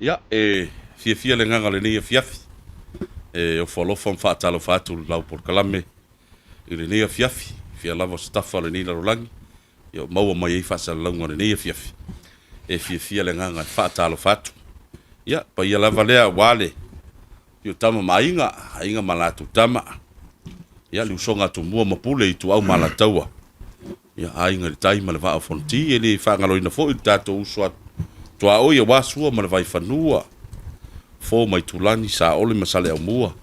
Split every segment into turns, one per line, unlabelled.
Ia, e fiafia le agaga o lenei afiafi e ofo alofa ma faatalofa atu i lau polokalame i lenei afiafi, fia lava o se tafa o lenei lalolagi, ia maua mai ai faasalalauga o lenei afiafi. E fiafia le agaga e faatalofa atu. Ia, paia lava lea aua le o tama ma aiga, aiga ma latou tama. Ia, le usoga a Tumua ma Pule, Ituau ma Alataua. Ia, Aiga i le Tai ma le Vaa o Fonoti. E le faagaloina foi le tatou uso a tuaoi aua Sua ma le Vaifanua, Fofo ma Itulagi, Saole ma Saleaaumua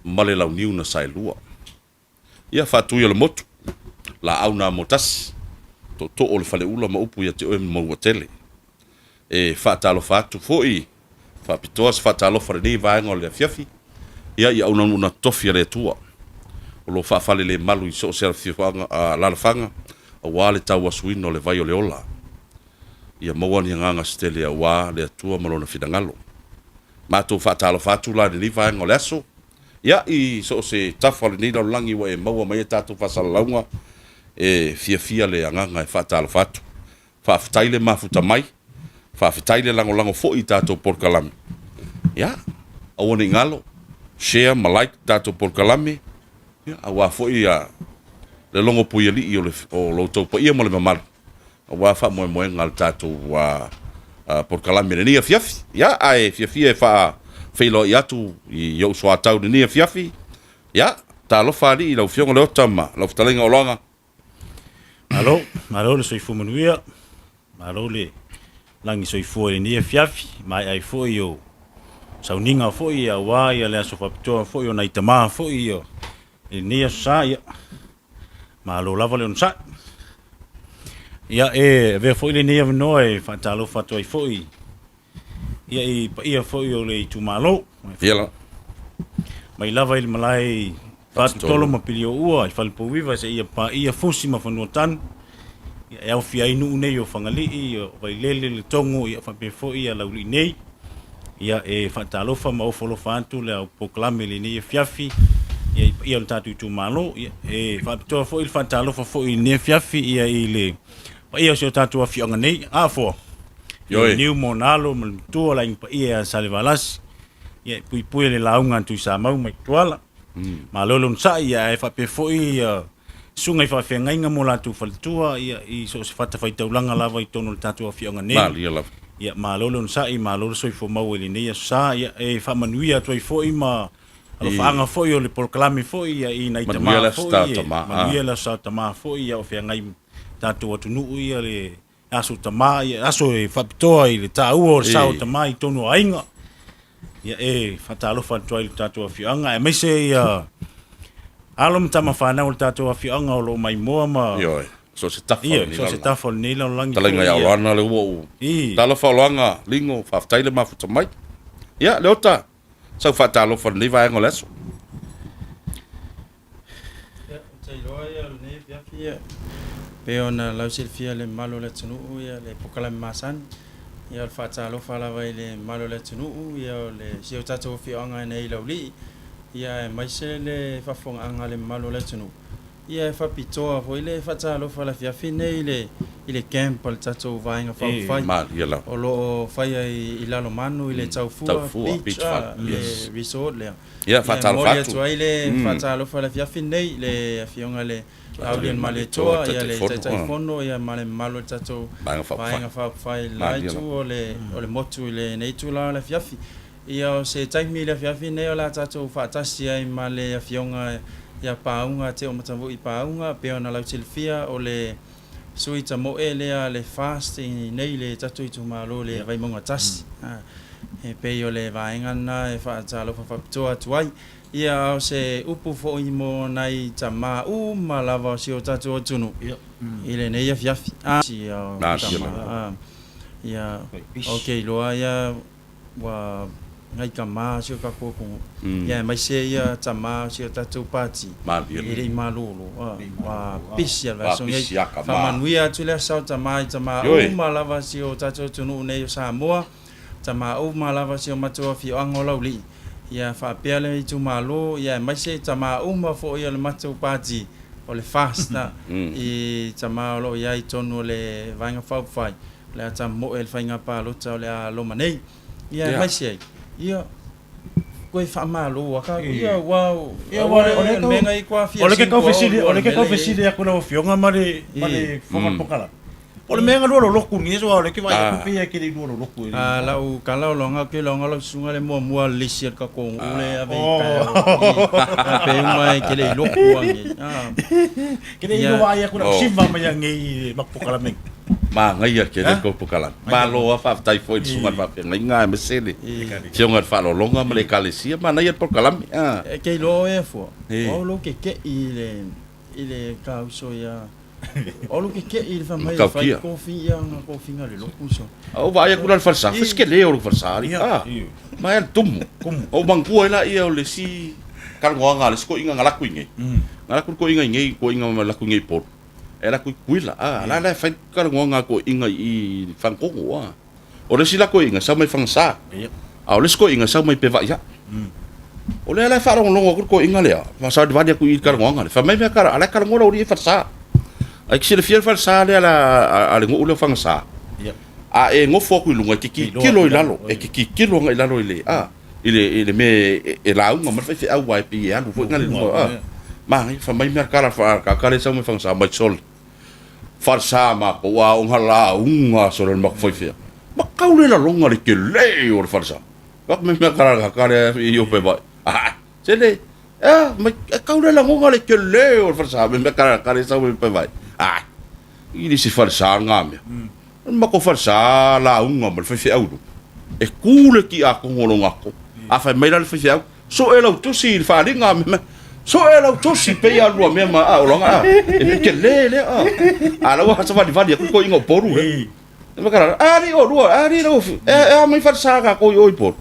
ma le Launiu na Saelua. Ia, Faatui o le Motu, Laau na Amotasi, Tootoo o le Faleula ma upu ia te oe Manuatele. E faatalofa atu foi, faapitoa se faatalofa i lenei vaega o le afiafi, ia i auaunaga totofi a le Atua o lo o faafalelemalu i so o se alaalafaga aua le tauasuina o le vai o le ola. Ia maua ni agaga se tele aua le Atua ma Lona finagalo. Matou faatalofa atu la i lenei vaega o le aso, ia i so o se tafa o lenei lalolagi ua e maua mai ai tatou faasalalauga, e fiafia le agaga e faatalofa atu. Faafetai le mafuta mai, faafetai le lagolago foi i tatou polokalame. Ia, aua ne i galo, share ma like tatou polokalame, ia, aua foi ia, le logo puialii o, le, o lo outou paia ma le mamalu, aua faamoemoega o le tatou polokalame i lenei afiafi. Ia, ae fiafia e faafeiloai atu i ou soatau i lenei afiafi. Ia, talofa alii i lau Afioga Leota ma lau fetalaiga Oloaga.
Malo, malo le soifua manuia, malo le lagi soifua i lenei afiafi, maea ai foi o sauniga foi aua ia le aso faapitoa foi o nai tama foi i lenei aso sa, ia malo lava le onosai. Ia e avea foi lenei avanoa e faatalofa atu ai foi Ia i paia foi o le itumalo.
Ia la.
Mai lava i le malae i Fatutolo ma Pilioua i Falepouiva seia paia Fusi ma Fanuatanu. Ia e aofia ai nuu nei o Fagalii, o Vailele, Letogo, ia faapea foi ia Laulii nei. Ia e faatalofa ma ofo alofa atu le au polokalame i lenei afiafi ia i paia o le tatou itumalo. Ia e faapitoa foi le faatalofa foi i lenei afiafi ia i le paia o si o tatou afioaga nei. Afoa.
Ioe.
Niu ma ona alo ma le matua o le aiga paia ia Salevalasi. Ia e puipui le lauga a Tuisamau mai Tuala. Malo le onosai ia ae faapea foi ia susuga i faafeagaiga mo latou faletua ia i so o se fatafaitaulaga lava i totonu o le tatou afioaga nei.
Malie lava.
Ia malo le onosai, malo le soifua maua i lenei aso sa. Ia e faamanuia atu ai foi ma alofaaga foi o le polokalame foi ia i nai
Manuia
tama
le Aso
foi
Sa
e
Tama.
manuia le Aso Sa Tama foi ia o feagai tatou atunuu ia le aso tama, ia aso e faapitoa i le taua o le sao tama i totonu o aiga. Ia e faatalofa atu ai i le tatou afioaga, aemaise ia alo ma tama fanau o le tatou afioaga o lo o maimoa ma
Ioe, so se tafa o
Ia,
lenei
so se
lalolagi.
tafa o lenei lalolagi
Talaiga
foi
ia
ia.
Oloana le ua ou
I.
Talofa Oloaga Ligo, faafetai le mafuta mai. Ia, Leota, sau faatalofa i lenei vaega o le aso.
Ia, ou te iloa ia o lenei afiafi ia, pei ona lausilafia e le mamalu o le atunuu ia le polokalame masani. Ia o le faatalofa lava i le mamalu o le atunuu, ia o le si o tatou afioaga nei i Laulii, ia aemaise le faafofogaaga a le mamalu o le atunuu. Ia e faapitoa foi le faatalofa i le afiafi nei i le i le camp a le tatou Vaega Faaupufai
Malie lava.
o lo o faia i Lalomanu i le Taufua
Taufua
Beach
Beach Fale.
le
Yes.
resort lea.
Ia,
Ia e
faatalofa
momoli
atu.
atu ai le faatalofa i le afiafi lenei i le Afioga i le Laaulialemalietoa, ia le
Taitaifono.
Taitaifono ia ma le mamalu o le tatou
Vaega Faaupufai.
Vaega Faaupufai i le la
Malie
itu
lava.
o le o le motu i lenei itula o le afiafi. Ia o se taimi i le afiafi lenei o le a tatou faatasi ai ma le Afioga ia Paauga Teomatavui Paauga, pei ona lausilafia o le sui tamoe lea a le FAST i nei i le tatou itumalo i le Vaimauga 1. E pei o le vaega lena e faatalofa faapitoa atu ai. Ia a o se upu foi mo nai tama uma lava o si o tatou atunuu i lenei afiafi. Ia, ia, ou te iloa ia Ua nai tama o si o tatou atunuu, ia aemaise ia tama o si o tatou pati e le i malolo, ua pisi a le vaiaso nei. Faamanuia atu le Aso Tama i tama uma lava si o tatou atunuu nei o Samoa, tama uma lava si o matou afioaga o Laulii, ia faapea le itumalo, ia aemaise tama uma foi o le matou pati o le FAST i tama o lo o i ai i totonu o le Vaega Faaupufai. O le a tamoe le faiga palota o le a loma nei. Ia, aemaise ai, ia, koe faamalo aka, ia, ua,
Ia, ua, o le mea
ngai kua fia O le ke
kau fesili, o le ke kau fesili aku lau afioga ma le, ma le fofoga o le pokalame. Po o le mea galua loloku ni so o le ke vai aku pe ia ke le lua loloku e.
A lau kala o longa ke longa lau susuga le muamua lisi a le tatou nuu le ave i taeao i a pe uma e ke le iloku ange.
Ke le ilo vaai aku lau siva mai ange i mak pokalame.
Manaia tele le tou pokalame. Malo lava faafetai foi i le susuga i le faafeagaiga aemaise le Afioga i le Faaaloaloga ma le Ekalesia. Manaia le polokalame.
E ke iloa oe afua, o au lou keke'i i le i le kauso ia o lou keke'i i le fai mai e fai kofi ia nga kofiga le loku so.
A ou vaai atu la i le falesa, fai si tele o le falesa alii. A, ma e alu tumu. Ou manatua ai laia o le isi talanoaga a le isi toeaina na latou i inei. Na latou le toeaina i inei, toeaina na latou i inei i Upolu. E alu atu i Tutuila, a, la la e fai talanoaga a toeaiina i i i Fagatonu, a. O le isi la toeaiina e sau mai Fagasa, a o le isi toeaina e sau mai Pevaia. O lea la e faalogologo atu le toeaina lea, faasavalivali atu i i le talanoaga lea, fai mai mea a la e talanoa le aualii ia i falesa. Ae e te silafia le falesa lea a le nuu lea o Fagasa, a e nofo atu i luga e te tilotilo i lalo, e te tilotilo agai i lalo i le, a, i le, i le mea e lauga mai le faifeau aua e pei e alu foi lena i luga, a. Manaia, fai mai mea tala a le tagata lea e sau mai Fagasa, mai sole. Falesa matou aoga lauga sole le matou faifeau. Ma tau le lalona le tele o le falesa. Fai atu mai mea tala a le tagata lea i Ope vai. Aa, sele, ea, mai, e tau le lagona le tele o le falesa. Mai mea tala a le tagata lea e sau mai Ope vai. Aa, i le isi falesa lena mea. O le matou falesa lauga ma le faifeau i luga. E tu le tiakono o lona ato. A fai mai la le faifeau, Soe lau tusi i le faaaliga, soe lau tusi, pei lava lua mea ma a o loga a. E tele lea a. A la ua savalivali atu toeaiina o Upolu lea. E makala, a alii oulua, a alii lau afioga, e a mai falesa tatou i o i Upolu.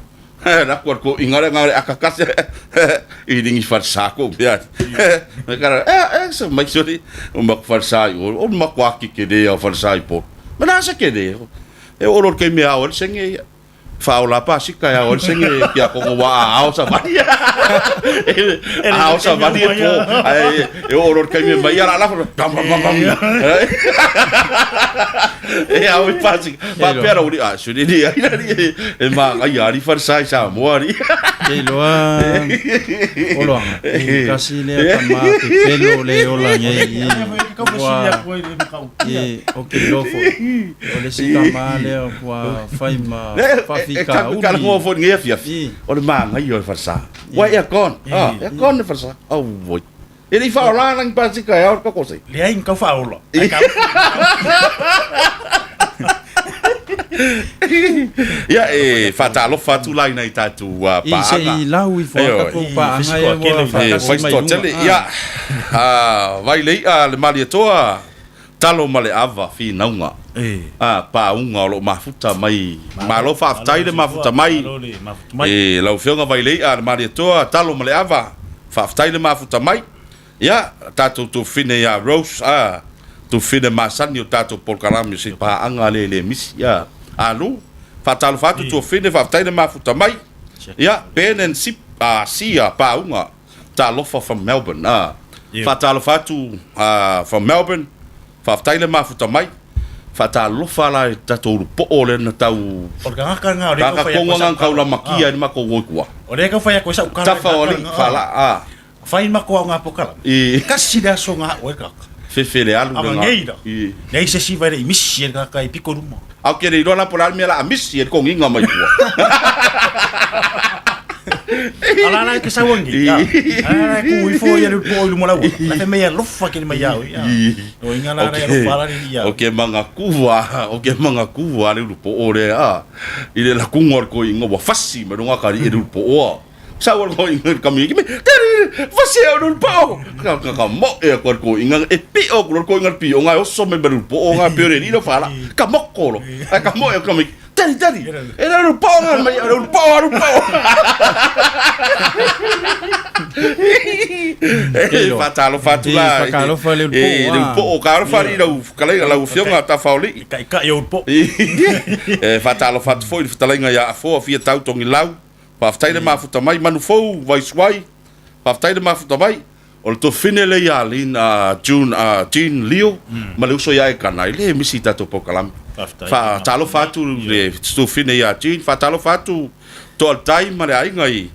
E alu atu a le toeaina lea na o le ata tasi i ligi falesa kou mea. Makala, e, e, sa mai soli, o matou falesa i o, o le matua tetele lava o falesa i Upolu. Ma le a se tele? E oo loa i le taimi e ao ai le sege ia. Faaola pasika e ao ai le senge tiakono ua aao savali. Aao savali e po. Ae e oo loa i le taimi e mai ala lafo. Bam bam bam bam. E ao i pasika. Faapea lau alii, a suli ni ai alii e manaia alii falesa i Samoa alii.
Ke iloa Oloaga, e tasi lea tama pepelo le ola nei i ua i o ke iloa foi o le isi tama lea ua fai ma faafitauli.
E talanoa foi i lenei afiafi, o le manaia o le falesa. Ua aircon, a, aircon le falesa. Auoi. E le i faaola la ni pasika e ao le tatou sei.
Leai ni tau faaola.
Ia e faatalofa atu la i nai tatou
paaga. I se i lau ifo a tatou paaga ia ua faatasi mai luga.
Ia, vai le i'a le Malietoa, talo ma le ava finauga. A, paauga o lo o mafuta mai. Malo faafetai le mafuta mai. E lau Afioga Vailei'a le Malietoa, talo ma le ava, faafetai le mafuta mai. Ia, tatou tuafafine ia Rose, a, tuafafine masani o tatou polokalame o se paaga lea e le misi, a. Alu, faatalofa atu tuafafine, faafetai le mafuta mai. Ia, Ben and Sip, a, Sia, paauga, talofa from Melbourne, a. Faatalofa atu, a, from Melbourne, faafetai le mafuta mai. Faatalofa la i le tatou ulupoo lea na tau.
O le tagata lena o lea e tau fai atu ai sau
tala. Lamakia ai le matou o i tua.
O lea e tau fai atu ai sau
tala. Tafa o alii, faala, a.
Fai matou aoga polokalame.
I.
Tasi le aso na aʻu ai le tagata.
Fefe le alu
le Nei la. I. Leai se isi vai le i misi ai le tagata i pito i luma.
A ou te le iloa la po o le a le mea o le a misi ai le togiga mai tua.
A la la e te sau angi. A la e ku ifo ia le po i luma o le auala. La fai mai e alofa kele mai ia oe. O inga la la e alofa la le ia.
O ke manatua, o ke manatua le ulupoo lea, a. I le lakuga o le toeaina ua fasi mai luga atalii e le ulupoo a. Sau al ko inga kami ki me tari fasi au lul po ka ka ka mo e ko ko inga e pi o ko ko inga pi o ngai oso me lul po o ngai pere ni lo fala ka mo ko lo ai ka mo e kami tari tari e la lul po ngai mai lul po lul po e faatalofa atu la
faatalofa le po
le po o ka fa ri lau kalai lau fionga ta faoli
kai kai o po
e faatalofa atu foi le fetalaiga ia Afoa fia tau tongi lau Faafetai le mafuta mai Manu fou Vaisuai, faafetai le mafuta mai. O le tofine lea ia Lin, June, Jean Leo ma le uso ia Ekana, e le misi i tatou polokalame.
Faafetai.
Faatalofa atu i le tofine ia Jean, faatalofa atu Toaletai ma le aiga i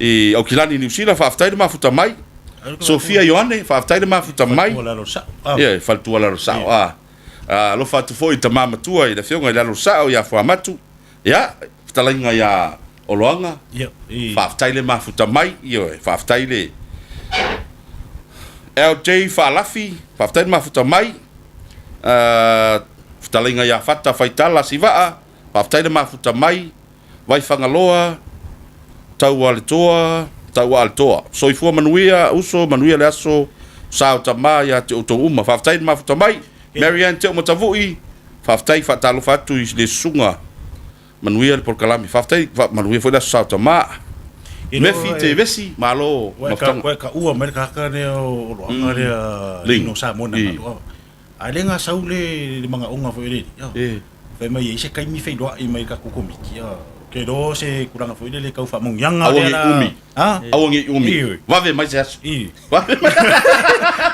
i Aukilani i Niu Sila, faafetai le mafuta mai. Sofia Ioane, faafetai le mafuta mai.
Faletua Lalo Sao. Ah.
Ia, Faletua Lalo Sao. Ah. Ah, alofa atu foi i tama matua i le afioga i Lalo Sao ia Fuamatu. Ia, fetalaiga ia Oloaga,
Ia, i.
faafetai le mafuta mai, ioe, faafetai le LJ Faalafi, faafetai le mafuta mai. Uh, fetalaiga ia Fata Faitala Sivaa, faafetai le mafuta mai. Vaifagaloa, Taualetoa, Tauaaletoa. Soifua manuia, uso, manuia le aso, sa o tama ia te outou uma. Faafetai le mafuta mai. Mary Ann Teomatavui, faafetai, faatalofa atu i le susuga. Manuia le polokalame. Faafetai, manuia foi le aso sa o tama. Mefi te vesi, malo mafutaga.
Ua e taua mai le tagata lea o Oloaga lea, Lino Samona. A le gasau le manaoga foi lele, fai mai e i ai se taimi feiloai mai le tatou Komiti, ou te iloa o se tulaga foi lele tau faamanuiaga
lea la. Aua ne i umi. Aua ne i umi. Vave mai se aso. Vave mai.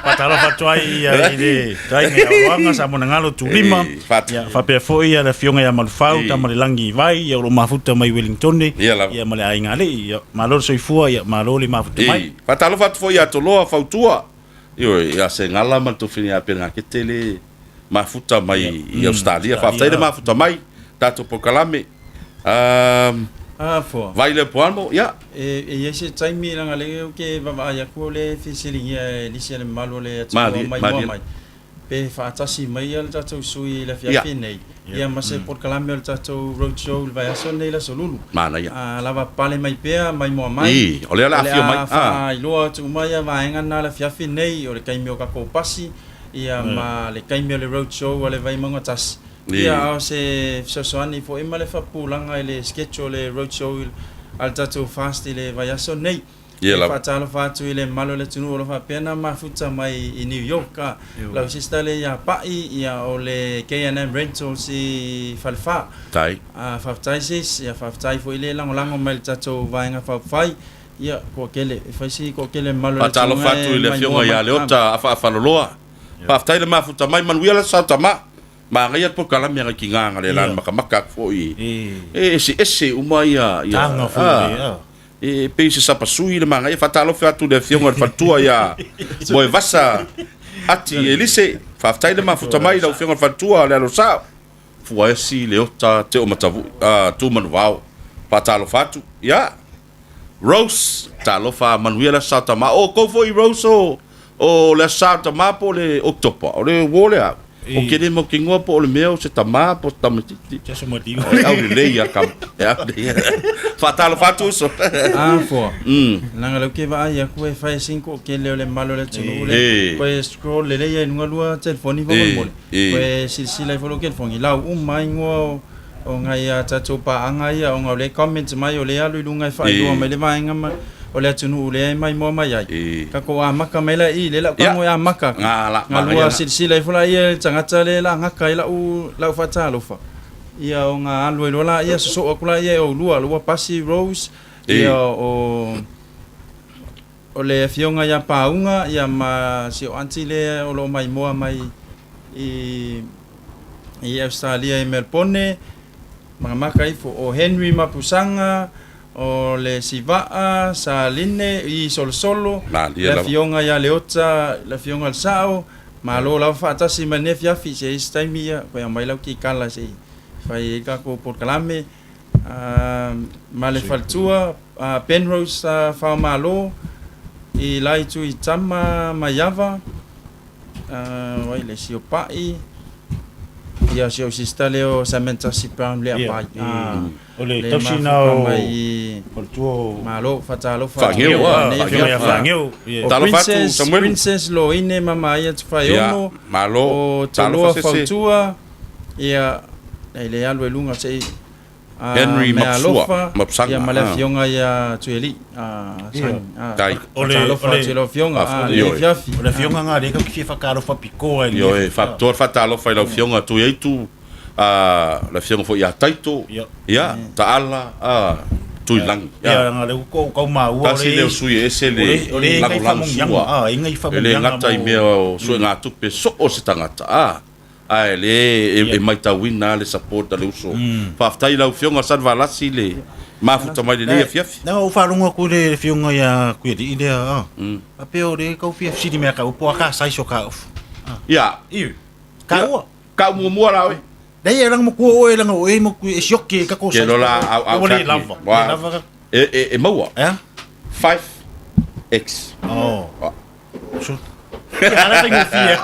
Faatalofa atu ai i le Taiga ia Oloaga Samonagalo Tulima, ia faapea foi le Afioga ia Malufau Tamalelagi Vai, ia o lo o mafuta mai Wellingtone, ia ma le aiga alii. Ia malo le soifua, ia malo le mafuta mai.
Faatalofa atu foi ia Toloa Fautua. Ioe, ia Segala ma le tofine ia Pelegakete le mafuta mai i Ausetalia. Faafetai le mafuta mai, tatou polokalame. Um,
Ah, foa.
Vai le poano, ia.
E, e i ai se taimi leaga lea ou te vaavaai atu o lea e fesiligia e nisi o le mamalu o le atunuu o maimoa mai. Pe faatasi mai le tatou sui i le afiafi nei, ia ma se polokalame o le tatou road show i le vaiaso lenei i le Aso Lulu.
Manaia.
A lavapapale mai pea, maimoa mai.
Ii, o lea o le a afio mai.
O le a faailoa atu uma ia vaega na i le afiafi nei, o le taimi o tatou pasi, ia ma le taimi o le road show a le Vaimauga 1. Ia, a o se fesoasoani foi ma le faapupulaga i le schedule o le road show a le tatou FAST i le vaiaso nei.
Ia lava.
E faatalofa atu i le mamalu o le atunuu o lo o faapea ona mafuta mai i New York. Lau sister lea ia Pa'i, ia o le K&M Rentals i Falefa.
Tai.
Faafetai sis, ia faafetai foi le lagolago mai i le tatou Vaega Faaupufai. Ia, toatele, e fai si toatele mamalu o le atunuu
Faatalofa atu i le Afioga ia Leota Afaafaloloa. Faafetai le mafuta mai, manuia le aso Tama. Manaia le polokalame a nai tina na le la makamaka atu foi. E eseese uma ia ia
Taga foi le a.
E pei se sapasui le manaia. Faatalofa atu i le afioga i le faletua ia Moevasa Ati Elise. Faafetai le mafuta mai lau afioga i le faletua le alo sao. Fuaesi Leota Teomatavui Tumanuvao. Faatalofa atu. Ia. Rose, talofa manuia le Aso Sa Tama. O outou foi Rose o, o le Aso Sa Tama po o le Oketopa, o le uo lea. O ke le mautinoa po o le mea o se tama po o se tamaitiiti.
Te aso matiu.
E aulelei a kam. E aulelei. Faatalofa atu uso.
Ah, foa. Leaga lea ou te vaai atu e fai sina toatele o le mamalu o le atunuu le toe scroll lelei ai i luga lua telefoni faamolemole. Toe silasila ifo lou telefoni, lau uma ai igoa o O nai a tatou paaga ia ona o lea e comment mai o lea e alu i luga e faailoa mai le vaega ma o le atunuu lea e maimoa mai ai. Tatou amata mai la i i lea la ou tago e amata atu. Galua silasila ifo la ia i le tagata lea la gata ai lau lau faatalofa ia ona alu ai loa laia sosoo atu laia e oulua lua Pasi Rose ia o o le afioga ia Pauga ia ma si ou aunty lea o lo o maimoa mai i i Ausetalia i Melbone, makamaka ifo o Henry Mapusaga, o le Sivaa, Saline i Solosolo,
Malie
le
lava.
afioga ia Leota, le afioga i le Sao, malo lava faatasi mai lenei afiafi, se i ai se taimi ia toe aumai lau kikala se i fai ai le tatou polokalame. Ma le faletua Penrose Faomalo i la itu i Tama Maiava, ai le isi o Pa'i, ia si ou sister lea o Samantha Si Brown lea Pai.
O le
Le
tausi
mafuta
na o
mai i
faletua o
Malo, faatalofa
Faageu,
atu
ah,
i lenei
faageu.
Afioga ia
afiafi.
Faageu. Ia.
O
Talofa atu,
Princess,
Samuelu.
Princess Loine Mamaia
Ia,
Tufaiono,
malo.
o
Talofa
Toloa
sese.
Fautua, ia, e le alu i luga se i
Henry
mea
Mapusua,
alofa,
Mapusaga,
ia ma le
ah.
afioga ia Tuialii, Sang,
Tai.
O le-
faatalofa
o le-
atu i lau afioga,
Faafetai.
lenei
Ioe.
afiafi.
O le afioga nga lea tatou te fia faatalofa pitoa i lenei
Ioe,
afiafi.
faapitoa le faatalofa i lau afioga Tuiaitu, le afioga foi ia Taito,
Ia.
ia, Taala, Tuilagi.
Ia, leaga o lea ua ou tau maua o
Tasi
lea
lea o sui e ese le
o lea e i ai nai
lagolago
faamanuiaga,
sua.
a, e i ai nai
E le
faamanuiaga
gata i
mo
mea o suegatupe so o se tagata, a, ae le e maitauina lava le support a le uso. Faafetai i lau Afioga Salevalasi le mafuta mai i lenei afiafi.
Leaga ua ou faalogo atu i le Afioga ia Tuialii lea, a, faapea o lea e tau fia fesili mai ia te au po o a ta size o ta ofu.
Ia.
Ioe. Taua.
Kau muamua la oe.
Leai e leaga matua oe leaga o oe matua e sioki e tatou
Ke
size.
lola au au
Ua le lava. Le lava ka.
E e e maua.
Ea?
5X.
Oh. So. Ia ala faigofie.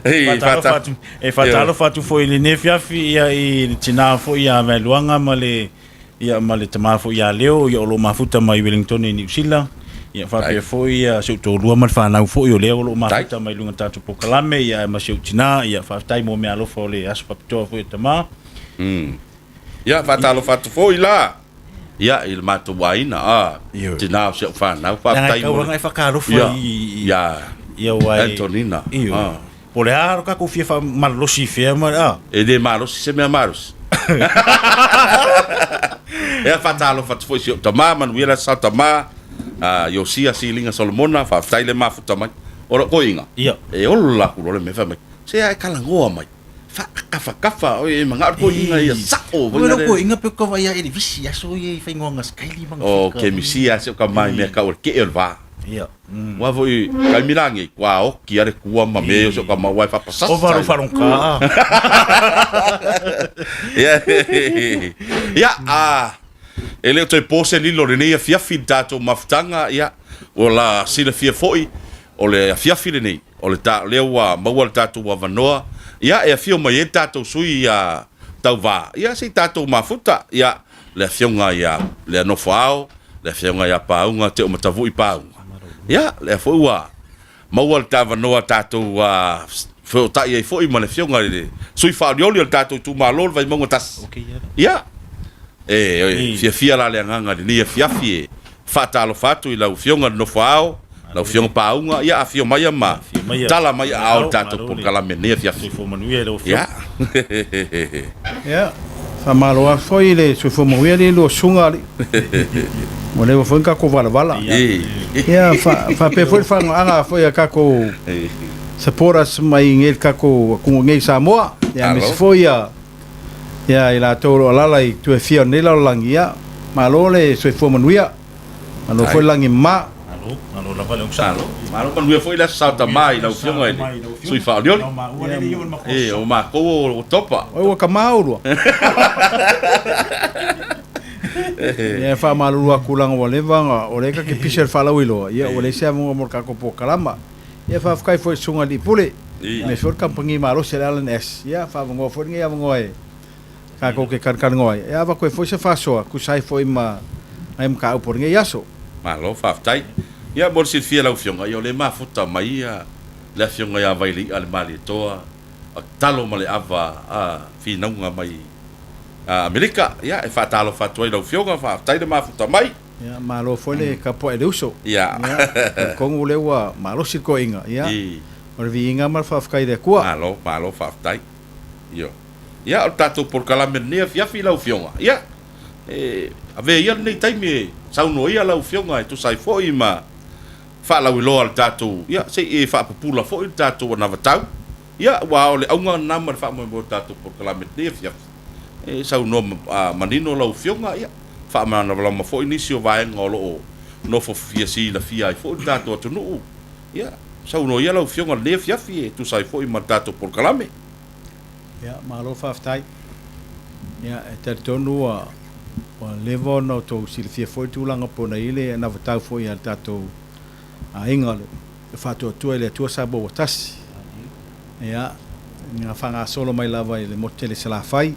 Ei,
Faatalofa atu, e faatalofa atu foi i lenei afiafi ia i le tinā foi ia Vaeluaga ma le Ia ma le tama foi ia Leo, ia o lo o mafuta mai Wellington i Niu Sila. Ia faapea foi ia si ou toalua ma le fanau foi o lea o lo o mafuta mai luga o le tatou polokalame, ia ma si ou tina, ia faafetai mo meaalofa o le aso faapitoa foi o tama.
Ia faatalofa atu foi la ia i le matou aiga, a tina o si au fanau, faafetai
mo le. Leaga e tatau lava ona e faatalofa i
ia
ia aua e
Antonina.
Ioe. Po o le a lo tatou fia faamalolosi i fea ma a?
E le malosi se mea malosi. Ea faatalofa atu foi i si ou tama, manuia le aso sao tama, a Iosia Siliga Solomona, faafetai le mafuta mai. O lou toeaina,
Ia.
e ola atu loa le mea fai mai, se a e talanoa mai, faakafakafa oe e manao le toeaina ia sao
Oi lou toeaina pe ou te vaai lava i le visi aso ia i fainoaga sikaili ma
O kemisia si ou tama i mea tau o le kee o le va.
Ia.
Ua foi taimi la nei, kua oki a le kua ma mea o si o ka maua e faapasasa.
Ova lou faalogogā.
Ia, ia, a, e le o toe po se lilo i lenei afiafi i le tatou mafutaga, ia, ua la silafia foi, o le afiafi lenei, o le ta, lea ua maua le tatou avanoa, ia, e afio mai ai le tatou sui ia tauva, ia, se i tatou mafuta, ia, le afioga ia Leanofoao, le afioga ia Pauga Teomatavui Pauga. Ia, lea foi ua maua le avanoa tatou feootai ai foi ma le afioga i le sui faaolioli o le tatou itumalo le Vaimauga 1. Ia, e fiafia la le agaga i lenei afiafi e faatalofa atu i lau afioga i le Nofoao, lau afioga Pauga, ia afio maia ma tala mai aao i le tatou polokalame i lenei afiafi.
Soifua manuia i lau afioga.
Ia.
Ia, faamalo atu foi i le soifua manuia le lua susuga alii. Ua leva foi ona tatou valavala. Ia, faapea foi le faagaaga foi a tatou supporters mai nei le tatou atunuu nei i Samoa. Ia, aemaise foi ia ia i latou o lo o alaala i itu e fia o lenei lalolagi. Ia, malo le soifua manuia. Malo foi le lagi mama.
Malo, malo lava le onosai.
Malo, malo manuia foi le Aso Saotamā i lau Afioga i le Sui Faaolioli. E, o matou o Topa.
Oi ua kama oulua. Ia e faamalulu atu leaga ua leva ona o lea ta te pisa i le faalauiloa, ia ua leai se avanoa mo le tatou polokalama. Ia faafetai foi i le Susuga i le Alii Pule, aemaise foi le kamupani malosi a le LNS, ia faavanoa foi lenei avanoa e tatou te talatalanoa ai, e avatu ai foi se faasoa tusa ai foi ma nai mataupu o lenei aso.
Malo faafetai. Ia mo le silafia e lau Afioga, ia o lea e mafuta mai ia le Afioga ia Vailei'a le Malietoa, talo ma le ava a finauga mai Amerika. Ia e faatalofa atu ai i lau Afioga, faafetai le mafuta mai.
Ia malo foi le tapuai i le uso.
Ia.
Ia talitonu o lea ua malosi le toeaina. Ia o le viiga ma le faafetai i le Atua.
Malo, malo faafetai. Ioe. Ia, o le tatou polokalame lenei afiafi lau Afioga, ia, e avea ia lenei taimi e saunoa ia lau Afioga e tusa ai foi ma faalauiloa le tatou, ia, se i e faapupula foi le tatou anavatau. Ia, aua o le auga lena ma le faamoemoe o le tatou polokalame lenei afiafi, e saunoa manino lau Afioga, ia, faamalamalama foi nisi o vaega o lo o nofo fia silafia ai foi le tatou atunuu. Ia, saunoa ia lau Afioga i lenei afiafi e tusa ai foi ma le tatou polokalame.
Ia, malo faafetai. Ia, e talitonu ua, ua leva ona outou silafia foi le tulaga pei ona i ai le anavatau foi a le tatou aiga le Faatuatua i le Atua Samoa ua Tasi. Ia, na faagasolo mai lava i le motu tele i Salafai.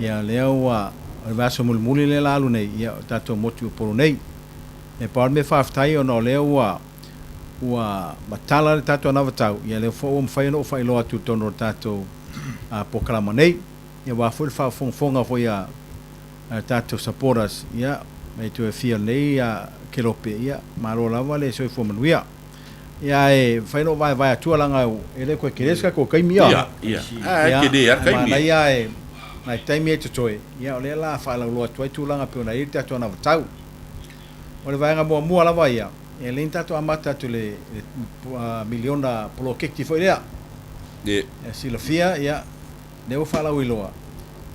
Ia, lea ua, o le vaiaso mulimuli lea la alu nei, ia, o le tatou motu i Upolu nei. E pau le mea faafetai ona o lea ua ua matala le tatou anavatau, ia lea foi ua mafai ona ou faailoa atu i totonu o le tatou polokalama nei. Ia aua foi le faafogafoga foi a tatou supporters, ia mai toe afia lenei kelope, ia malo lava le soifua manuia. Ia ae mafai ona ou vaevae atua leaga e le toe tele se tatou taimi a.
Ia, ia. Ae tele lava le taimi.
Manaia ae Nai taimi e totoe, ia o lea la faalauiloa atu ai tulaga e pei ona i ai le tatou anavatau. O le vaega muamua lava ia, e lelei ona tatou amata atu i le miliona poloketi foi lea. Ia silafia, ia, lea ua faalauiloa,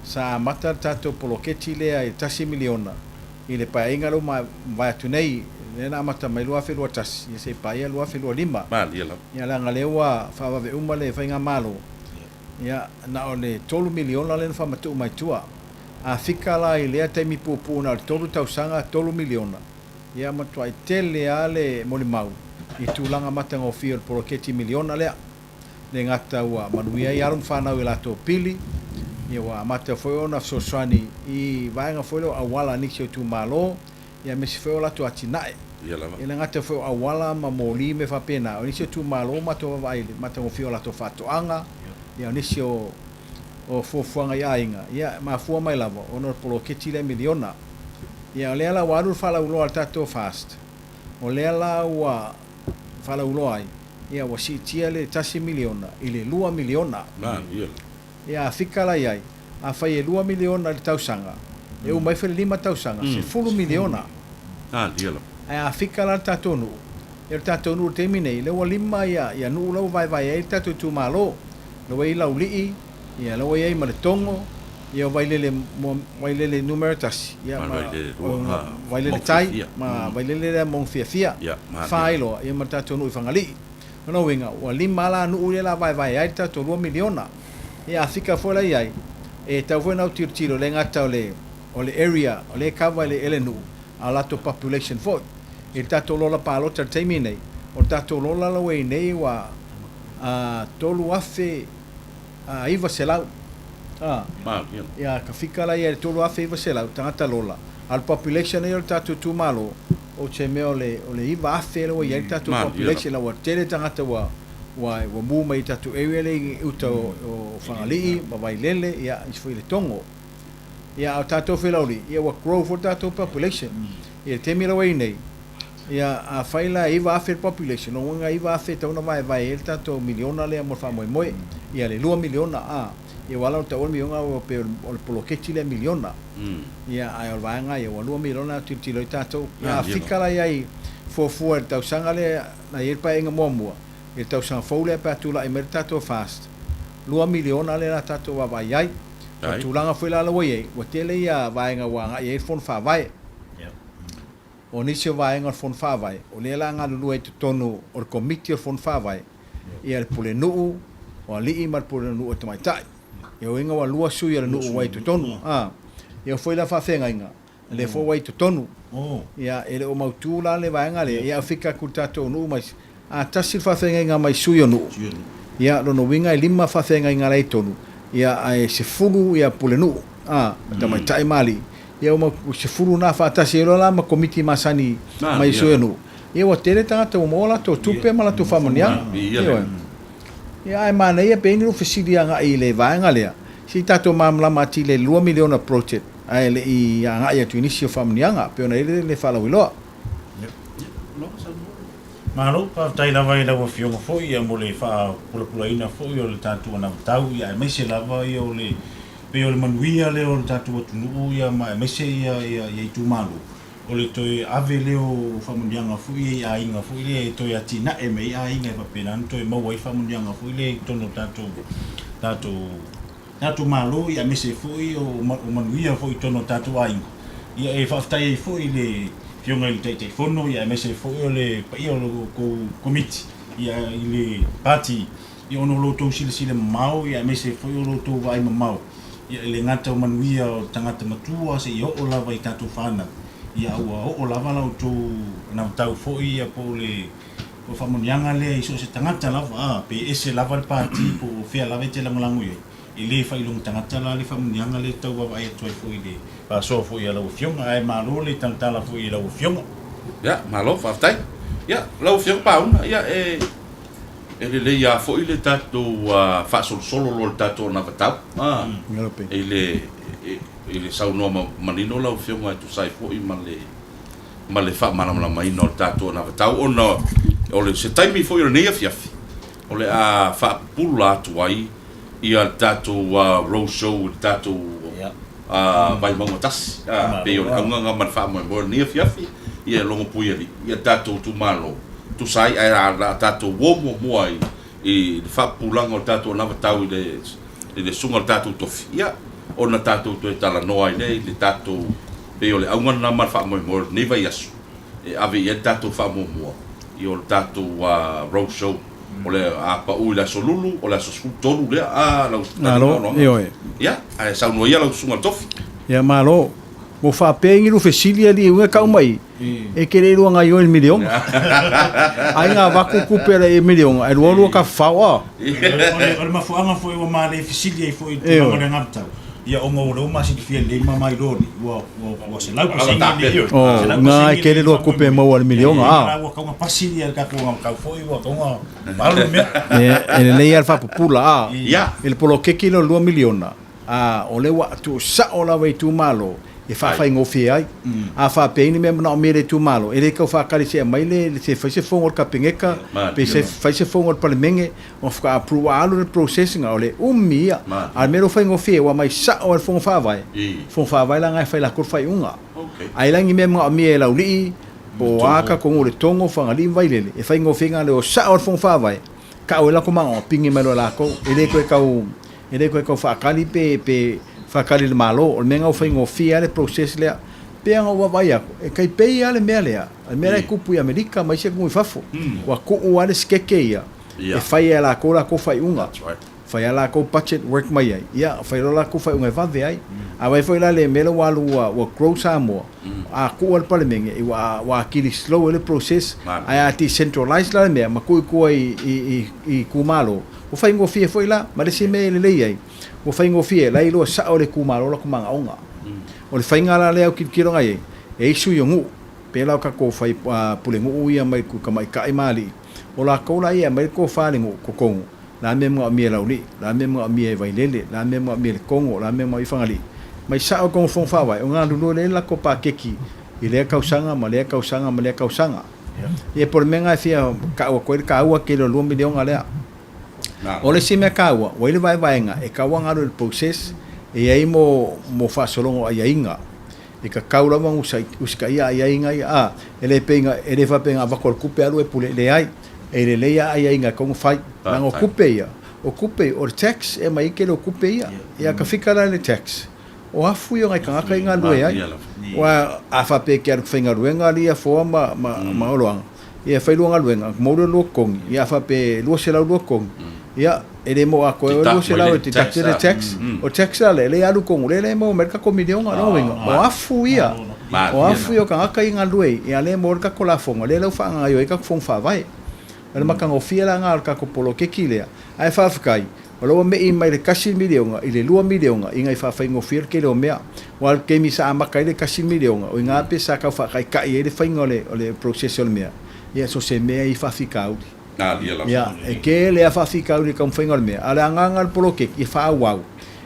sa amata le tatou poloketi lea i le tasi miliona i le paeaiga lea ua mavae atu nei, lea na amata mai 2021, ia seia paia 2025. Ia leaga o lea ua faavave uma le faigamalo, Ia, na o le $3 miliona lea na faamatuu mai tua. A fika la i lea taimi puupuu na o le tolu tausaga, $3 miliona, ia matuai tele lava le molimau i tulaga matagofie o le poloketi miliona lea. Le gata ua manuia ai alo ma fanau i a latou pili, ia ua amata foi ona fesoasoani i vaega foi lea o auala a nisi o itumalo, ia aemaise foi o latou atinae. E le gata foi o auala ma moli ma mea faapena, o nisi o itumalo ua matou vaavaai i le matagofie o latou faatoaga, ia o nisi o fuafuaga i aiga, ia e mafua mai lava ona o le poloketi lea miliona. Ia o lea la ua alu le faalauiloa a le tatou FAST, o lea la ua faalauiloa ai, ia ua siitia le tasi miliona i le lua miliona. Ia a fika la i ai, afai e $2 miliona i le tausaga, e uma ifo i le lima tausaga, $10 miliona. Ae a fika la le tatou nuu, ia o le tatou nuu i le taimi nei, lea ua lima ia nuu la ua vaevae ai le tatou itumalo. Lea ua i ai Laulii, ia lea ua i ai ma Letogo, ia o Vailele Vailele numera tasi, ia ma Vailele Tai, ma Vailele lea Maugafiafia, fa ai loa, ia ma le tatou nuu i Fagalii. Lona uiga, ua lima lava la nuu ia o le a vaevae ai le tatou $2 miliona. Ia a fika foi la i ai, e tatau foi ona autilotilo, e le gata o le o le area o lea e cover e le nuu, a o latou population foi. I le tatou lola palota i le taimi lenei, o le tatou lola la ua i ai nei ua 3,900. A, ia ka fika la ia i le 3,900 tagata lola, a o le population ia o le tatou itumalo, ou te mea o le o le 9,000 lea ua i ai le tatou population, la ua tele tagata ua ua ua move mai i le tatou area lea i uta o Fagalii ma Vailele, ia isi foi i Letogo. Ia a o tatou foi i Laulii, ia ua grow foi le tatou population. I le taimi la ua i ai nei, Ia, afai la e 9,000 le population, lona uiga e 9,000 e tatau ona vaevae ai le tatou miliona lea mo le faamoemoe. Ia le $2 miliona, a, ia ua ala ona taua le miliona ua pei o le poloketi lea miliona. Ia, ae o le vaega ia ua $2 miliona e tilotilo ai tatou. Ia, a fika la i ai fuafua i le tausaga lea na i ai le paeaiga muamua, i le tausaga fou lea pe a tulai mai le tatou FAST, $2 miliona lea o le a tatou vaavaai ai. O le tulaga foi la ua i ai, ua tele ia vaega ua agai i ai le Fono Faavae. O nisi o vaega o le Fono Faavae, o lea la galulue ai i totonu o le Komiti o le Fono Faavae, ia le Pulenuu o Alii ma le Pulenuu o Tamaitai. Ia uiga ua lua sui o le nuu ua i totonu. A, ia foi la faafeagaiga, lea foi ua i totonu. Ia, e le o mautu la le vaega lea, ia fika atu i le tatou nuu ma isi. A tasi le faafeagaiga mai sui o nuu, ia, lona uiga e lima faafeagaiga la i totonu, ia, ae 10 ia pulenuu, a, tamaitai ma alii, ia ua 10 na faatasi ai loa la ma komiti masani mai sui o nuu, ia ua tele tagata ua maua latou tupe ma latou faamanuiaga. Ioe. Ia, ae manaia pe i ai ni lou fesili agai i le vaega lea, se i tatou malamalama atili i le $2 miliona project ae le i agai atu i nisi o faamanuiaga, pei ona i ai le faalauiloa.
Malo, faafetai lava i lau Afioga foi ia mo le faapulapulaina foi o le tatou anavatau ia aemaise lava ia o le pei o le manuia lea o le tatou atunuu ia ma aemaise ia ia ia itumalo o le toe ave lea o faamanuiaga foi ia i aiga foi lea e toe atinae mai ai aiga e faapena ona toe maua ai faamanuiaga foi lea i totonu o tatou tatou tatou Malo ia aemaise ai foi o manuia foi i totonu o tatou aiga. Ia e faafetai ai foi i le Afioga i le Taitaifono ia aemaise ai foi o le paia o lo outou Komiti ia i le Pati ia ona o lo outou silasila mamao ia aemaise ai foi o lo outou vaai mamao ia e le gata o manuia o tagata matua seia oo lava i tatou fanau ia a ua oo lava la outou anavatau foi ia po o le O le faamanuiaga lea i so o se tagata lava, a, pe ese lava le pati po o fea lava e te lagolago i ai, e le faailoga tagata la le faamanuiaga lea e tau vaavaai atu ai foi i le faasoa foi a lau Afioga. Ae malo le talatala foi i lau Afioga.
Ia, malo, faafetai. Ia, lau Afioga Pauna, ia, e, e lelei lava foi le tatou faasolosolo loa i le tatou anavatau, a, i le, i le saunoa manino lau Afioga e tusa ai foi ma le ma le faamalamalamaina o le tatou anavatau ona o le se taimi foi o lenei afiafi o le a faapupula atu ai ia le tatou road show i le tatou Vaimauga 1. E pei o le auga lena ma le faamoemoe o lenei afiafi, ia e logo puialii ia tatou itumalo tusa ai, ae o le a tatou o muamua i le faapupulaga o le tatou anavatau i le susuga i le tatou tofi, ia, ona tatou toe talanoa ai lea i le tatou, pei o le auga lena ma le faamoemoe o lenei vaiaso e ave i ai le tatou faamuamua, ia o le tatou road show o le a pau i le aso Lulu, o le aso 13 lea, a lau
Malo, ioe.
Ia, ae saunoa ia lau susuga i le tofi.
Ia, malo. Ua faapea i ni lua fesili alii uiga tau mai e te le iloa gaioe i le miliona. Ai na avatu tupe ala i miliona ae lua lua tafafao a.
O le mafuaaga foi ua ma le fesili ai foi i le tulaga o le anavatau, ia ona o lea ua ma silafia lelei ma ma iloa nei, ua 100% le ioe.
O, na e tele lua tupe e maua i le miliona
a. Ua tatau ona pasi le tatou anavatau foi ua tatau ona alu le mea.
E lelei lava le faapupula a. I le poloketi lea o le $2 miliona, A o lea ua tuusao lava i itumalo e faafaigofie ai. A faapea i ni mea manaomia e le itumalo, e le tau faatali se aumai le se fai se fono a le Kapeneta, pe se fai se fono a le Palemene ona faatoa approve, ua alu le process lena, o le umi ia. A o le mea lea ua faigofie, ua aumai sao lava i le Fono Faavae, Fono Faavae la lena e fai latou le faaiuga. Ae la ni mea manaomia e Laulii, po o a tatou nuu o Letogo, Fagalii ma Vailele, e faigofie na o le o sao lava i le Fono Faavae, tau ai latou manaoga, pine mai loa e latou. E le toe tau E le toe tau faatali pe pe faatali i le Malo. O le mea lena ua faigofie lava le process lea. Pei ona ou vaavaai atu, e tai pei lava le mea lea, le mea la e tupu i Amerika ma isi atunuu i fafo. Ua tuu lava le sikeke ia e fai e latou latou faaiuga. Fai lava latou budget work mai ai, ia fai loa latou faaiuga e vave ai. A vaai foi la i le mea lea ua alu ua grow Samoa, a tuu lava i le Palemene, ua atili slow ai le process. Ae a decentralize la le mea ma tuu i tua i itumalo, Ua faigofie foi la, ma le isi mea e lelei ai, ua faigofie, la e iloa sao e le itumalo o latou manaoga. O le faiga la lea autilotilo na i ai, e i ai sui o nuu, pei la o tatou fai pulenuu ia mai tamaitai ma alii, o latou la ia e aumai le tofa a le nuu totonu, le a le mea e manaomia e Laulii, le a le mea e manaomia e Vailele, le a le mea e manaomia e Letogo, le a le mea e manaomia e Fagalii, mai sao i totonu o le Fono Faavae, ona galulue lea i le latou paketi i lea tausaga ma lea tausaga ma lea tausaga. Ia po o le mea lena e fia tau atu ai le taua tele o le $2 miliona lea. O le isi mea taua, ua i ai le vaevaega e tatau ona alu i le process e i ai mo mo faasologa o aiaiga. E tatau lava ona usitaia aiaiga ia, a, e le pei na, e le faapea na avatu lava le tupe alu e pule, e leai. E lelei lava aiaiga e tatau ona fai. Leaga o tupe ia, o tupe, o le tax e aumai ai le tele o tupe ia. Ia tafika la i le tax, O afu ia o nai tagata i galue ai. Aua a faapea e te alu faigaluega alii Afoa ma, ma, mm. ma Oloaga, ia fai lua galuega, maua lua lua totogi, ia a faapea e 200 lua totogi, ia e le maua atoa e 200 e deduct le tax. O tax la lea, lea e alu tonu, lea e maua mai le tatou miliona, lona uiga, o afu ia, o afu ia o tagata i galue ai, ia lea e maua le tatou lafoga, lea la ua faagaoioi ai tatou fono faavae. O le matagofie la lena o le tatou poloketi lea, ae faafetai, O lo ua me'i mai le $1 miliona i le $2 miliona ina i faafaigofie le tele o mea. Aua o le taimi sa amata ai le $1 miliona, o i ina pei sa tau faataitai ai le faiga o le o le process o le mea, ia so o se mea i faafitauli. Ia, e tele lava faafitauli i le taumafaiga o le mea, a o le agaga o le poloketi, ia faaauau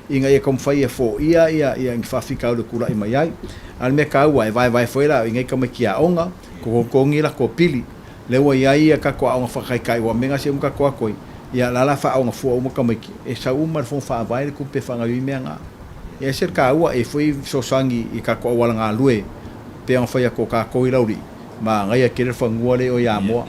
ina ia taumafai e foia ia ia ni faafitauli e tulai mai ai. A o le mea taua, e vaevae foi la i nei tamaiti aoga, totogi latou pili. Lea ua i ai ia tatou aoga faataitai ua mea na uma tatou atu ai, ia la la faaaoga fua uma tamaiti, e sau uma le fono faavae le tupe e faagaoioi mea na. E ese le taua, e foi fesoasoani i tatou auala galue pei ona fai atu o tatou i Laulii, manaia tele le fanua lea i o i Amoa.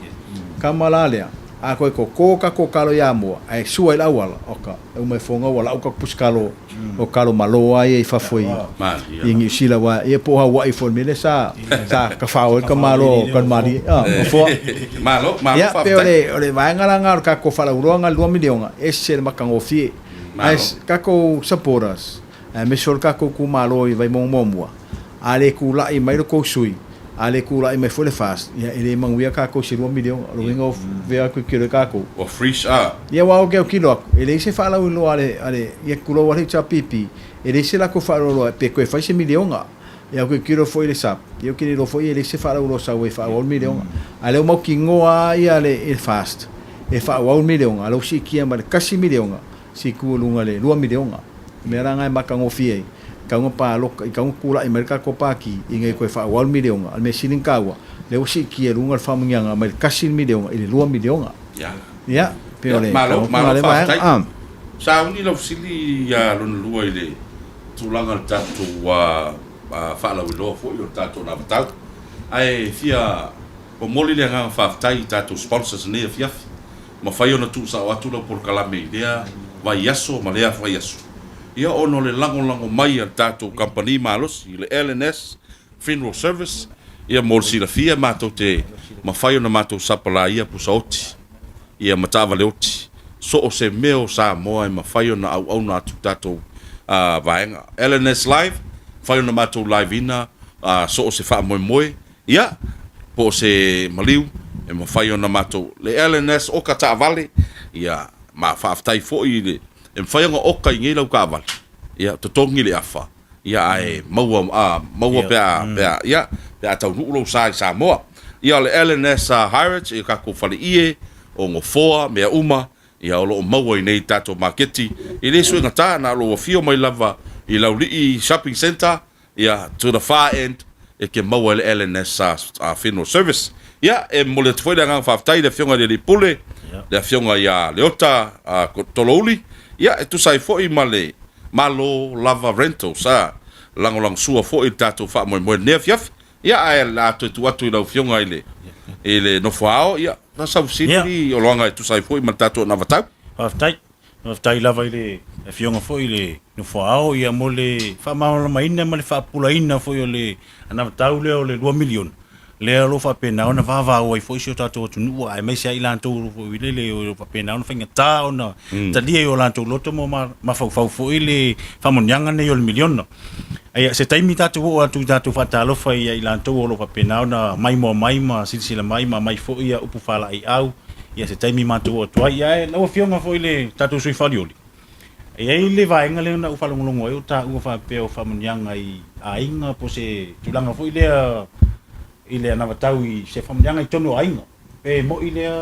Kama la lea, a toe toto tatou talo i Amoa ae sua i le auala, oka, e uma ifo ua lau tatou pusi talo o talo malo lava ia i fafo i Niu Sila aua ia po o Hawaii foi i le mea lea sa sa tafao ai le tamaloa o Tanumalie a Nofoa.
Malo, malo
Ia pei o
faafetai.
le o le vaega la lena o le tatou faalauiloaga i le $2 miliona, e ese le matagofie. Ae
Malo.
tatou supporters aemaise o le tatou itumalo i Vaimauga muamua, a le tulai mai lo tou sui, a le tulai mai foi le FAST, ia e le manuia tatou i se $2 miliona. O le uiga o vea atu i tele o tatou.
Ua freeze a.
Ia aua ou te autilo atu, e leai se faalauiloa a le, a le, ia tulou lava le HRPP, e leai se latou faalauiloa pe toe fai se miliona. Ia ou te autilo foi i le SUP, ia ou te le iloa foi e leai se faalauiloa sau e faaauau le miliona. A o lea ua mautinoa lava ia le FAST e faaauau le miliona, a o lea ua siitia mai le $1 miliona Siku i luga i le $2 miliona. O mea la na e matagofie ai, tau na paloka, tau na tulai mai le tatou pati ina ia toe faaauau le miliona. O le mea sili ona taua, lea ua siitia i luga le faamanuiaga mai le $1 miliona i le $2 miliona. Ia, pei o le
Malo,
taunuuga
malo
lea vaega.
faafetai. Sauni lau fesili ia lona lua i le tulaga o le tatou faalauiloa foi o le tatou anavatau. Ae fia momoli le agaga faafetai i tatou sponsors i lenei afiafi. Mafai ona tuusao atu lau polokalame i lea vaiaso ma lea vaiaso, ia ona o le lagolago mai a le tatou kamupani malosi, le LNS Funeral Service, ia mo le silafia matou te mafai ona matou sapalaia pusaoti, ia ma taavale oti, so o se mea o Samoa e mafai ona auauna atu i tatou vaega. LNS Live, mafai ona matou live ina so o se faamoemoe, ia, po o se maliu e mafai ona matou, le LNS oka taavale, ia, ma faafetai foi i le, e mafai ona oka i nei lau taavale, ia, totogi le afa, ia ae maua a maua pe a pe a ia pe a taunuu lou sa i Samoa. Ia o le LNS Hirates ia tatou faleie, o nofoa, mea uma ia o lo o maua i nei tatou maketi. E le suegata na o lou afio mai lava i Laulii Shopping Centre ia to the far end e te maua ai le LNS Funeral Service. Ia e momoli atu foi le agaga faafetai i le afioga i le Alii Pule, le afioga ia Leota Tolouli, ia e tusa ai foi ma le Malo lava Rentals a lagolagosua foi i le tatou faamoemoe i lenei afiafi. Ia ae o le a toe tuu atu i lau Afioga i le i le Nofoa-ao, ia sau fesili Oloaga e tusa ai foi ma le tatou anavatau.
Faafetai. Faafetai lava i le Afioga foi i le Nofoa-ao ia mo le faamalamalamaina ma le faapupulaina foi o le anavatau lea o le $2 miliona. lea o lo o faapena ona vavao ai foi si o tatou atunuu aemaise ai latou foi lele o lo o faapena ona faigata ona talia i o latou loto ma mafaufau foi le faamanuiaga nei o le miliona. Ia, se taimi tatou oo atu i tatou faatalofa ia i latou o lo o faapena ona maimoa mai ma silasila mai ma aumai foi ia upu faalaeiau, ia se taimi matou oo atu ai. Ae lau Afioga foi i le tatou sui usufono falioli, E i ai le vaega lea na ou faalogologo ai o taua faapea o faamanuiaga i aiga po o se tulaga foi lea i le anavatau i se faamanuiaga i totonu o aiga. Pe moi lea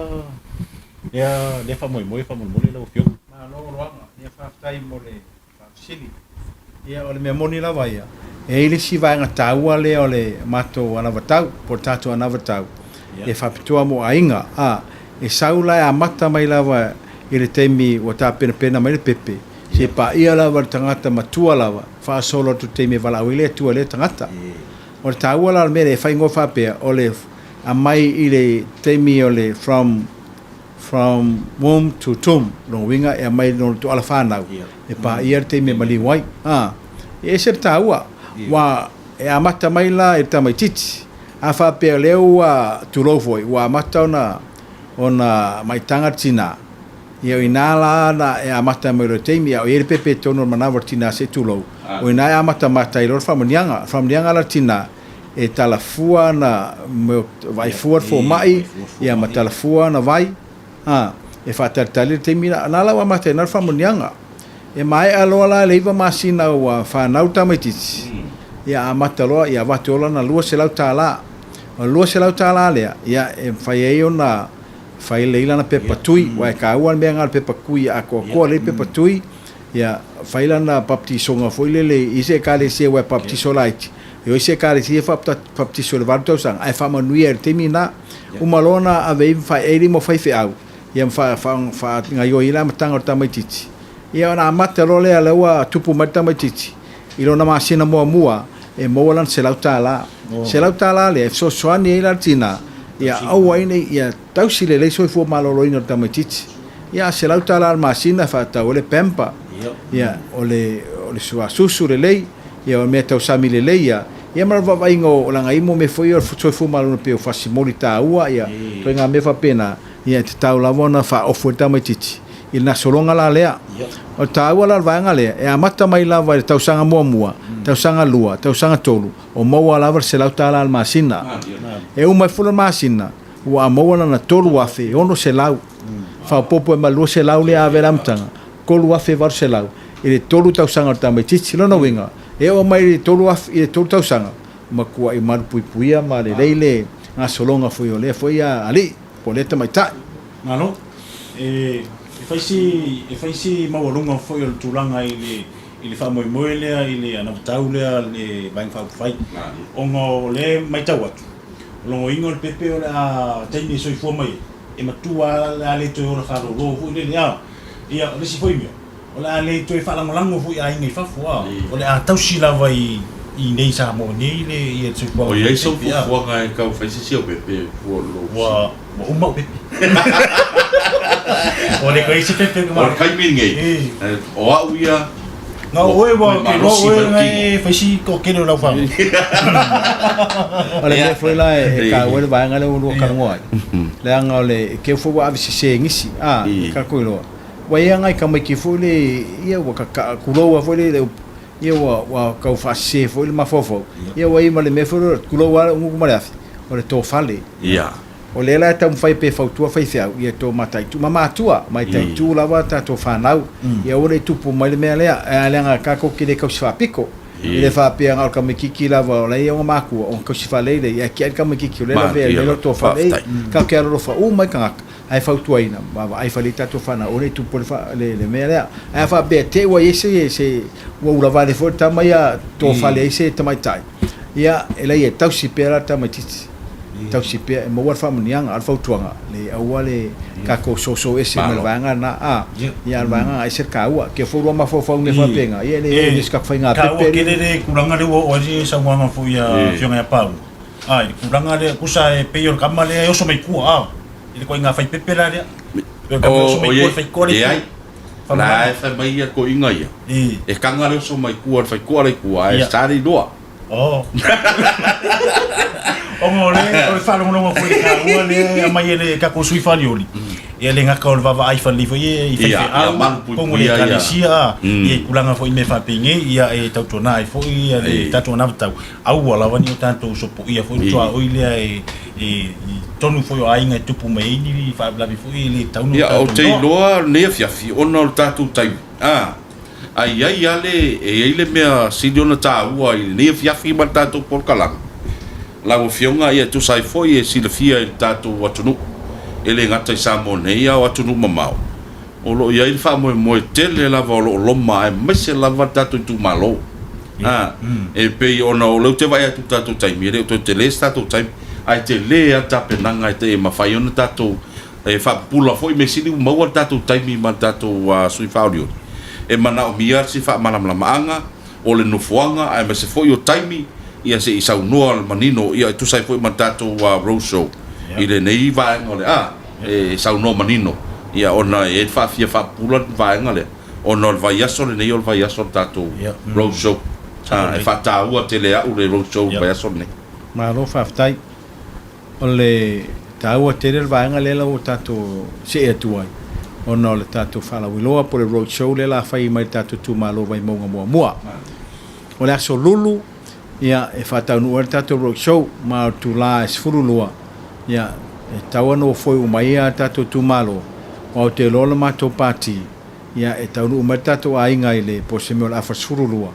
lea lea faamoemoe faamolemole lau Afioga.
Malo Loaga, ia faafetai mo le faafesili. Ia o le mea moni lava ia, e i ai le isi vaega taua lea o le matou anavatau po o le tatou anavatau e faapitoa mo aiga, a, e sau la e amata mai lava i le taimi ua tapenapena mai le pepe, seia paia lava le tagata matua lava, faasolo atu i le taimi e valaau ai le Atua i lea tagata. O le taua la o le mea lea, e faaigoa faapea, o le aumai i le taimi o le from From womb to tomb, lona uiga e aumai lona tuala fanau e paia le taimi e maliu ai. A, e ese le taua, ua e amata mai la i le tamaitiiti. A faapea o lea ua tulou foi, ua amata ona ona maitaga le tina, ia o ina la na e amata mai loa i le taimi, a o i ai le pepe i totonu o le manava o le tina se i tulou, o ina e amatamata ai loa le faamanuiaga. O le faamanuiaga la a le tina, e talafua ana vaai fua le fomai, ia ma talafua ana vai, a, e faatalitali le taimi la, na la ua amata ai na le faamanuiaga. E maea loa la le 9 masina ua fanau le tamaitiiti, ia amata loa, ia avatu loa lana $200. O le $200 lea, ia e mafai ai ona fai lelei lana pepa tui, aua e taua le mea lena o le pepa tui ia atoatoa lelei le pepa tui, Ia fai lana baptisoga foi lele i se ekalesia aua e baptiso laiti, e o isi ekalesia e baptiso i le 8 tausaga ae faamanuia i le taimi lena. Uma loa ona ave ai ma faaeili mo faifeau, ia ma faagaioi ai le amataga o le tamaitiiti. Ia ona amata loa lea, lea ua tupu mai le tamaitiiti i lona masina muamua e maua lana $100. $100 lea e fesoasoani ai la le tina ia aua ai ne i, ia tausi lelei soifua maloloina o le tamaitiiti. Ia, $100 le masina e faatau ai le pamper, ia, o le, o le suasusu lelei, ia, o le mea tausami lelei, ia, ia ma le vaavaaiga o lagaimo mea foi ia o le soifua maloloina pei o fasimoli taua, ia, ituaiga mea faapena, ia, e tatau lava ona faaofu ai le tamaitiiti i le gasologa la lea. O le taua la o le vaega lea, e amata mai lava i le tausaga muamua, tausaga lua, tausaga tolu, o maua lava le $100 i le masina. E uma ifo le masina, ua maua lana $3,600. Faaopoopo ai ma le 200 lea ave i le amataga, $3,800 i le tolu tausaga o le tamaitiiti. Lona uiga, e oo mai i le 3,000 i le tolu tausaga, matuai malupuipuia ma lelei le gasologa foi o lea foi alii po o lea tamaitai.
Malo. E fai si, e fai si maualuga foi o le tulaga i le, i le faamoemoe lea i le anavatau lea a le Vaega Faaupufai, ona o lea e matau atu, o lona uiga o le pepe o le a taimi e soifua mai ai, e matua lava o le a le toe ola faalolo foi lele a. Ia, o le isi foi mea, O le a le toe faalagolago foi i aiga i fafo, a o le a tausi lava i inei i Samoa nei le ia le soifuaga
O i ai sau
faipepe, a.
fuafuaga e tau fai se isi au pepe e fua o lou
Ua ua uma au pepe. Ua le toe i ai se pepe o
O le taimi lenei, o au ia
Na o oe ua ke loa oe na e fai si toatele o lau fanau.
O le mea foi la e taua ai le vaega lea ua lua talanoa ai, leaga o le keu foi ua ave sese e nisi, a, e tatou iloa, ua i ai lava nai tamaiti foi le, ia ua tata, tulou lava foi le upu, ia ua, ua tau faasese foi le mafaufau, ia ua i ai ma le mea foi lea, tulou lava le gutu ma le afi, o le tofale. O lea la e taumafai pe fautua faifeau ia tou mataitu ma matua, mataitu lava tatou fanau ia aua le i tupu mai le mea lea, ae leaga tatou te le tausi faapito. E le faapea na o le tamaititi lava o la e i ona matua ona tausi faalelei ae tiai le tamaititi o lea e lavea ai mai loto faalelei. Tatou te alolofa uma i tagata ae fautuaina vaavaai faalelei tatou fanau aua ne i tupu ai le mea lea. Ae a faapea te i ua i ai se ua ulavale foi le tama ia tofale ai se tamaitai, Ia, e leai, e tausi pea la le tamaitiiti. Tausi pea, e maua le faamanuiaga. A o le fautuaga, leai, aua le tatou soso ese mai le vaega lena, a. Ia, a o le vaega lena, e ese le taua. Te fou loa mafaufau i mea faapena, ia e leai se tatou faiga
pepe. Taua tele le tulaga lea ua oo ai le saunoaga foi a Afioga ia Paulo, a, i le tulaga lea, tusa e pei o le tama lea e oso mai tua, a, i le ituaiga fai pepe la lea. Pei o le tama e oso mai tua i le faitoa le itu.
Leai, la e fai mai ia toeaiina ia, e taga le oso mai tua i le faitoa la i tua, ae sa le iloa.
Oh. Ona o le, o le faalogologo foi i le taua lea e aumai e le tatou sui falioli, ia le gata o le vaavaai falelei foi ia i faifeau, totonu o le ekalesia, ia i tulaga foi i mea faapenei, ia e tautuana ai foi ia le tatou anavatau, aua lava ne i o tatou sopoia foi le tuaoi lea e, e, i totonu foi o aiga e tupu mai ai ni faalavelave foi e le tatau ona
Ia, ou
tatou
te
iloa.
iloa lenei afiafi ona o le tatou taimi, a, A i ai lava le, e i ai le mea sili ona taua i lenei afiafi ma le tatou polokalame, lau Afioga, ia e tusa ai foi e silafia i le tatou atunuu, e le gata i Samoa nei a o atunuu mamao, o lo o i ai le faamoemoe tele lava o lo o loma aemaise lava le tatou itumalo. A, e pei ona o lea ou te vaai atu i le tatou taimi, e le o toe tele se tatou taimi, ae tele lava le tapenaga e mafai ona tatou E faapupula foi mea sili ua maua le tatou taimi ma le tatou sui faaolioli e manaomia se faamalamalamaga o le nofoaga aemaise foi o taimi ia se i saunoa manino ia e tusa ai foi ma le tatou road show i lenei vaega o le a e saunoa manino ia ona e i ai le faafia faapupula le vaega lea ona o le vaiaso lenei o le vaiaso o le tatou road show e faataua tele e au le road show i le vaiaso lenei.
Malo faafetai. O le taua tele le vaega lea la ua tatou see atu ai ona o le tatou faalauiloa po o le road show lea la fai mai le tatou itumalo Vaimauga muamua. O le aso Lulu ia e faataunuu ai le tatou road show ma o le itula e 12 ia e tatau ona nofoi uma ai a tatou itumalo aua ou te iloa o le matou pati ia e taunuu mai le tatou aiga i le po o se mea o le afa 12.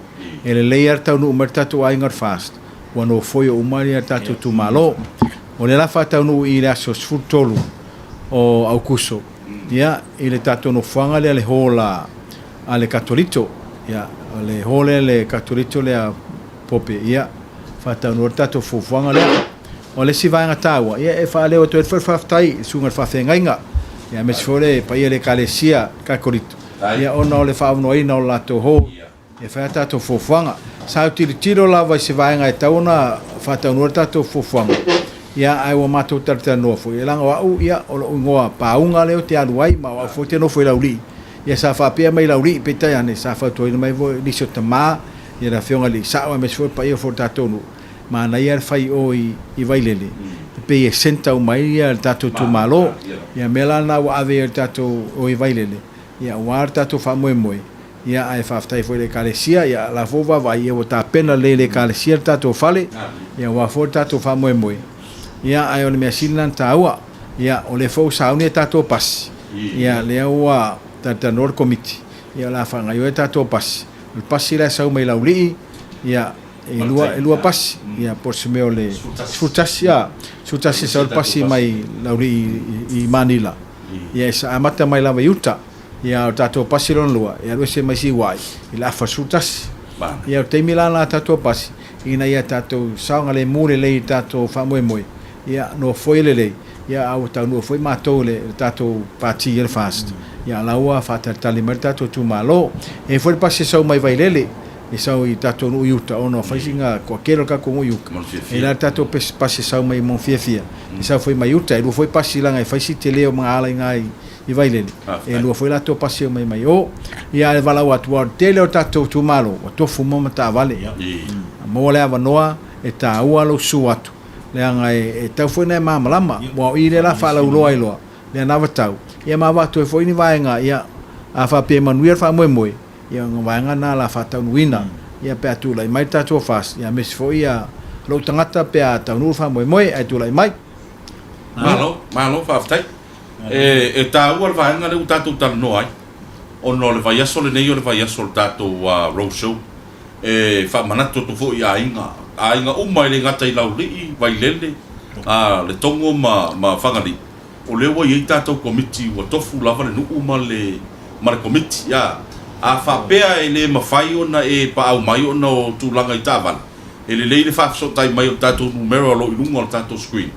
E lelei lava le taunuu mai le tatou aiga o le FAST ua nofoia uma ia tatou itumalo. O lea la faataunuu i le aso 13 o Aukuso, ia, i le tatou nofoaga lea le hall a, a le Katolito, ia, o le hall lea le Katolito lea Pope, ia, faataunuu ai le tatou fuafuaga lea. O le isi vaega taua, ia, e faaleo atu ai foi le faafetai i le susuga i le faafeagaiga, ia, aemaise foi le paia o le Ekalesia Katolito, ia, ona o le faaavanoaina o le latou hall, E fai a tatou fuafuaga. Sa ou tilotilo lava i se vaega e tatau ona faataunua le tatou fuafuaga, ia, ae ua matou talatalanoa foi, leaga o au, ia, o lou igoa pauga lea ou te alu ai, ma o au foi ou te nofo i Laulii. Ia, sa faapea mai Laulii, peitai ane, sa fautuaina mai foi nisi o tama, ia le Afioga i le Sao aemaise foi le paia foi o le tatou nuu, manaia le fai i o i Vailele, e pei e centre uma ai le tatou itumalo. Ia, o le mea la lena ua ave ai le tatou o i Vailele, ia, aua le tatou faamoemoe. Ia, ae faafetai foi i le Ekalesia, ia, la foi ua vaavaai, ia ua tapena lelei e le Ekalesia le tatou fale, ia, aua foi le tatou faamoemoe. Ia, ae o le mea sili lena ona taua, ia, o lea foi ua sauni a tatou pasi, ia, lea ua talatalanoa le Komiti, ia, o le a faagaoioi a tatou pasi. O le pasi la e sau mai Laulii, ia, e lua, e lua pasi, ia, po o se mea o le 11, a, 11 e sau le pasi mai Laulii i, i Manila, ia, e amata mai lava i uta. Ia, o le tatou pasi lona lua, e alu ese mai Siuai i le afa 11. Ia, o le taimi la lena a tatou pasi, ina ia tatou saogalemu lelei i le tatou faamoemoe, ia, nofoia lelei. Ia, a ua taunuu foi matou i le tatou pati ia le FAST, ia, la ua faatalitali mai le tatou itumalo. E i ai foi le pasi e sau mai Vailele, e sau i tatou nuu i uta, ona fai sina toatele o le tatou nuu i uta. E i ai la le tatou pasi e sau mai Maugafiafia, e sau foi mai uta. E lua foi pasi leaga e fai si tele o magaala i ina i Vailele, e lua foi latou pasi e omai mai o. Ia, ae valaau atu, aua o le tele o tatou itumalo ua tofu uma ma taavale. Maua le avanoa e taua lou susu atu. Leaga e tatau foi ona e malamalama, aua o i lea o le a faalauiloa ai loa le anavatau, ia ma avatu ai foi ni vaega, ia, a faapea e manuia le faamoemoe, ia o vaega na o le a faataunuuina, ia pe a tulai mai le tatou FAST, ia aemaise foi ia lou tagata pe a taunuu le faamoemoe ae tulai mai.
Malo, malo faafetai. E taua le vaega lea ua tatou talanoa ai, ona o le vaiaso lenei o le vaiaso o le tatou road show. E faamanatu atu foi i aiga, aiga uma e le gata i Laulii, Vailele, Letogo ma Fagalii, o lea ua i ai tatou komiti ua tofu lava le nuu ma le ma le komiti. A a faapea e le mafai ona e paau mai ona o tulaga i taavale, e lelei le faafesootai mai o le tatou numera o lo o i luga o le tatou screen,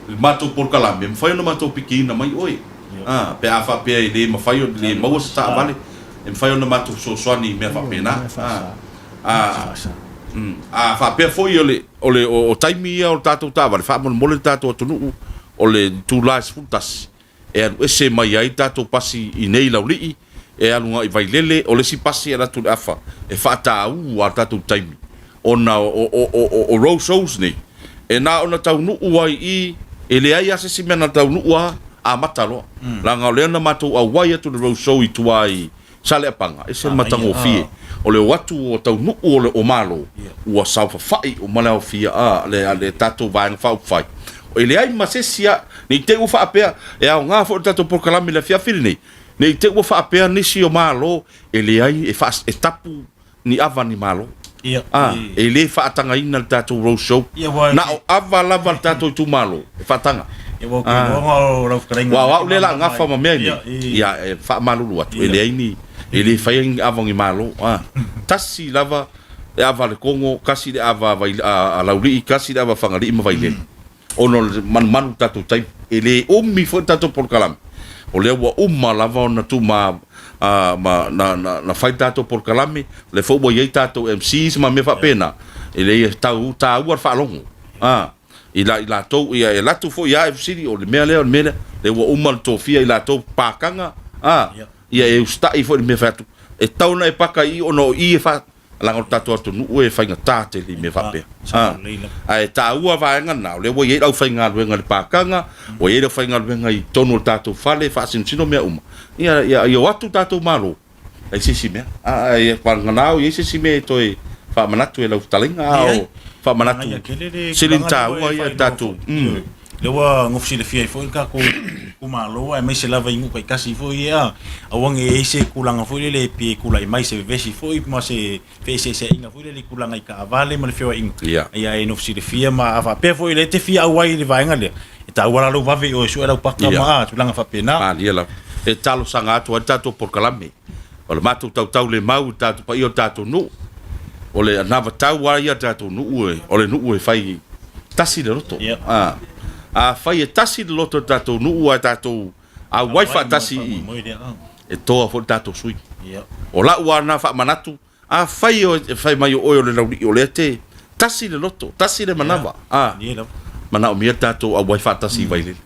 i le matou polokalame, e mafai ona matou pikiina mai oe. A pe a faapea e le mafai ona le maua se taavale, e mafai ona matou fesoasoani i mea faapena. A, a faapea foi o le, o le, o taimi ia o le tatou taavale, faamolemole le tatou atunuu, o le itula e 11, e alu ese mai ai le tatou pasi i nei Laulii, e alu agai i Vailele, o le isi pasi e alu atu i le afa, e faataua le tatou taimi, ona o road shows nei, e na ona taunuu ai i, e leai lava se isi mea na taunuu lava, amata loa. Leaga o lea na matou auai atu i le road show i tua i Saleapaga, e ese le matagofie o le o atu o taunuu o le o Malo, ua saofafai uma le aofia a le tatou Vaega Faaupufai. E leai ma se isi a, ne i te i ua faapea, e aoga foi le tatou polokalame i le afiafi lenei, ne i te i ua faapea nisi o Malo, e leai, e tapu ni ava ni Malo. A, e le faatagaina le tatou road show. Na o ava lava le tatou itumalo e faataga. Aua o au lea o le a gafa ma mea nei, ia e faamalulu atu, e leai ni, e le faia ni ava o ni Malo. A, tasi lava le ava a Letogo, tasi le ava a Laulii, tasi le ava a Fagalii ma Vailele. Ona o le manumanu i le tatou taimi. E le umi foi le tatou polokalame, o lea ua uma lava ona tuu ma, ma, na, na, na fai le tatou polokalame, o lea foi ua i ai tatou MCs ma mea faapena, e leai e tau, taua le faalogo, a, i la, i latou, ia e alu atu foi lava e fesili, o le mea lea, o le mea lea, lea ua uma ona tofia i latou pakaga, a, ia e usitai foi i le mea e fai atu, e tatau ona e paka i i ona o i e fa, Leaga o le tatou atunuu e faigata tele i mea faapea. Ae taua vaega na, o lea ua i ai le aufaigaluega i le pakaga, ua i ai le aufaigaluega i totonu o le tatou fale e faasinosino mea uma. Ia, ia, ia o atu tatou Malo, leai se isi mea. Ae vagana o i ai se isi mea e toe faamanatu e lau fetalaiga, a o faamanatu sili ona taua ia tatou.
Lea ua nofo silafia ai foi le tatou itumalo aemaise lava i nuu taitasi foi ia, aua ne i i ai se tulaga foi lele pe tulai mai se vevesi foi ma se feeseeseaiga foi lele i tulaga i taavale ma le feoaiga.
Ia.
Ia e nofo silafia ma a faapea foi o lea e te fia auai i le vaega lea, e taua la lou vave i o e sue lau paka ma tulaga faapena.
Malie lava. E talosaga atu ai le tatou polokalame. O le matou tautaulemau i le tatou paia o le tatou nuu, o le anavatau lava ia a le tatou nuu, o le nuu e fai tasi le loto. A, afai e tasi le loto o le tatou nuu ae tatou auai faatasi i i, e toa foi le tatou sui. O lau lava lena faamanatu, afai e fai mai o oe o le laulii o lea te tasi le loto, tasi le manava, a, manaomia le tatou auai faatasi i Vailele.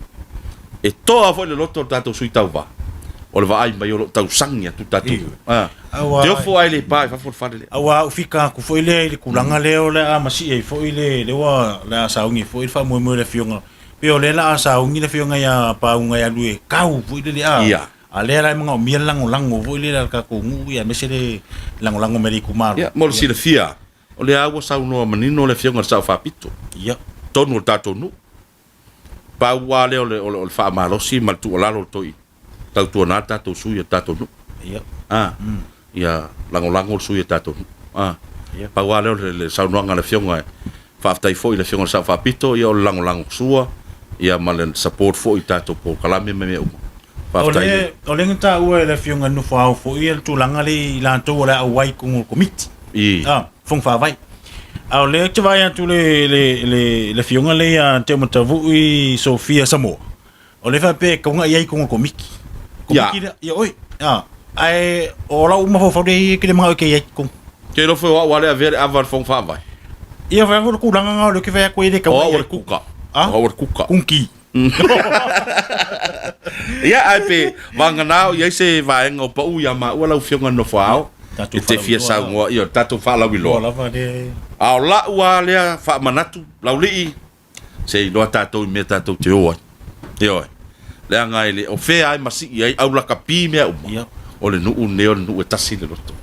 E toa foi le loto o le tatou sui tauva, o le vaai mai o lo o tausagi atu tatou. A, te ofo ae le pa i fafo le fale lea.
Aua a ou fika atu foi lea i le tulaga lea o le a masii ai foi le, lea ua, le a sauni ai foi le faamoemoe o le afioga, pei o lea la a sauni le afioga ia Pauga e alu e kau foi lele a.
Ia.
A lea la e manaomia le lagolago foi lele a le tatou nuu ia aemaise le lagolago mai le itumalo.
Ia, mo le silafia, o lea ua saunoa manino le afioga i le Sao Faapito,
Ia.
totonu o le tatou nuu. Pau lava lea o le, o le, o le faamalosi ma le tuualalo o le toi tautuana le tatou sui o le tatou nuu.
Ia.
A, ia lagolago le sui o le tatou nuu. A,
Ia.
pau lava lea o le, le saunoaga a le afioga e faafetai foi i le afioga i le Sao Faapito, ia o le lagolago sua, ia ma le support foi i tatou polokalame ma mea uma.
O
Faafetai
le,
le.
o lea na taua e le afioga i le nofo ao foi le tulaga lea i latou o le a auai i totonu o le komiti.
I.
A, Fono Faavae. A o lea ou te vaai atu le, le, le, le afioga lea ia Teomatavui Sofia Samoa. O lea e faapea e tauga i ai i totonu o le Komiti. Komiti lea, ia oi, a, ae o lau mafaufau lea e te le manao e te i ai i totonu.
Te iloa foi o au a le avea le ava i le Fono Faavae.
Ia fai atu le tulaga na o lea ou te fai atu e le
tauga i ai. O au o le kuka.
A?
O au o le kuka.
Kunki.
Ia, ae pe vagana o i ai se vaega o pau ia maua lau Afioga i le Nofo Ao, e te fia saunoa, ia, tatou faalauiloa. A o lau lava lea faamanatu, Laulii, se i iloa tatou i mea tatou te o ai. Ioe. Leaga e le o fea ai masii ai au lakapi mea uma.
Ia.
O le nuu lenei o le nuu e tasi le loto.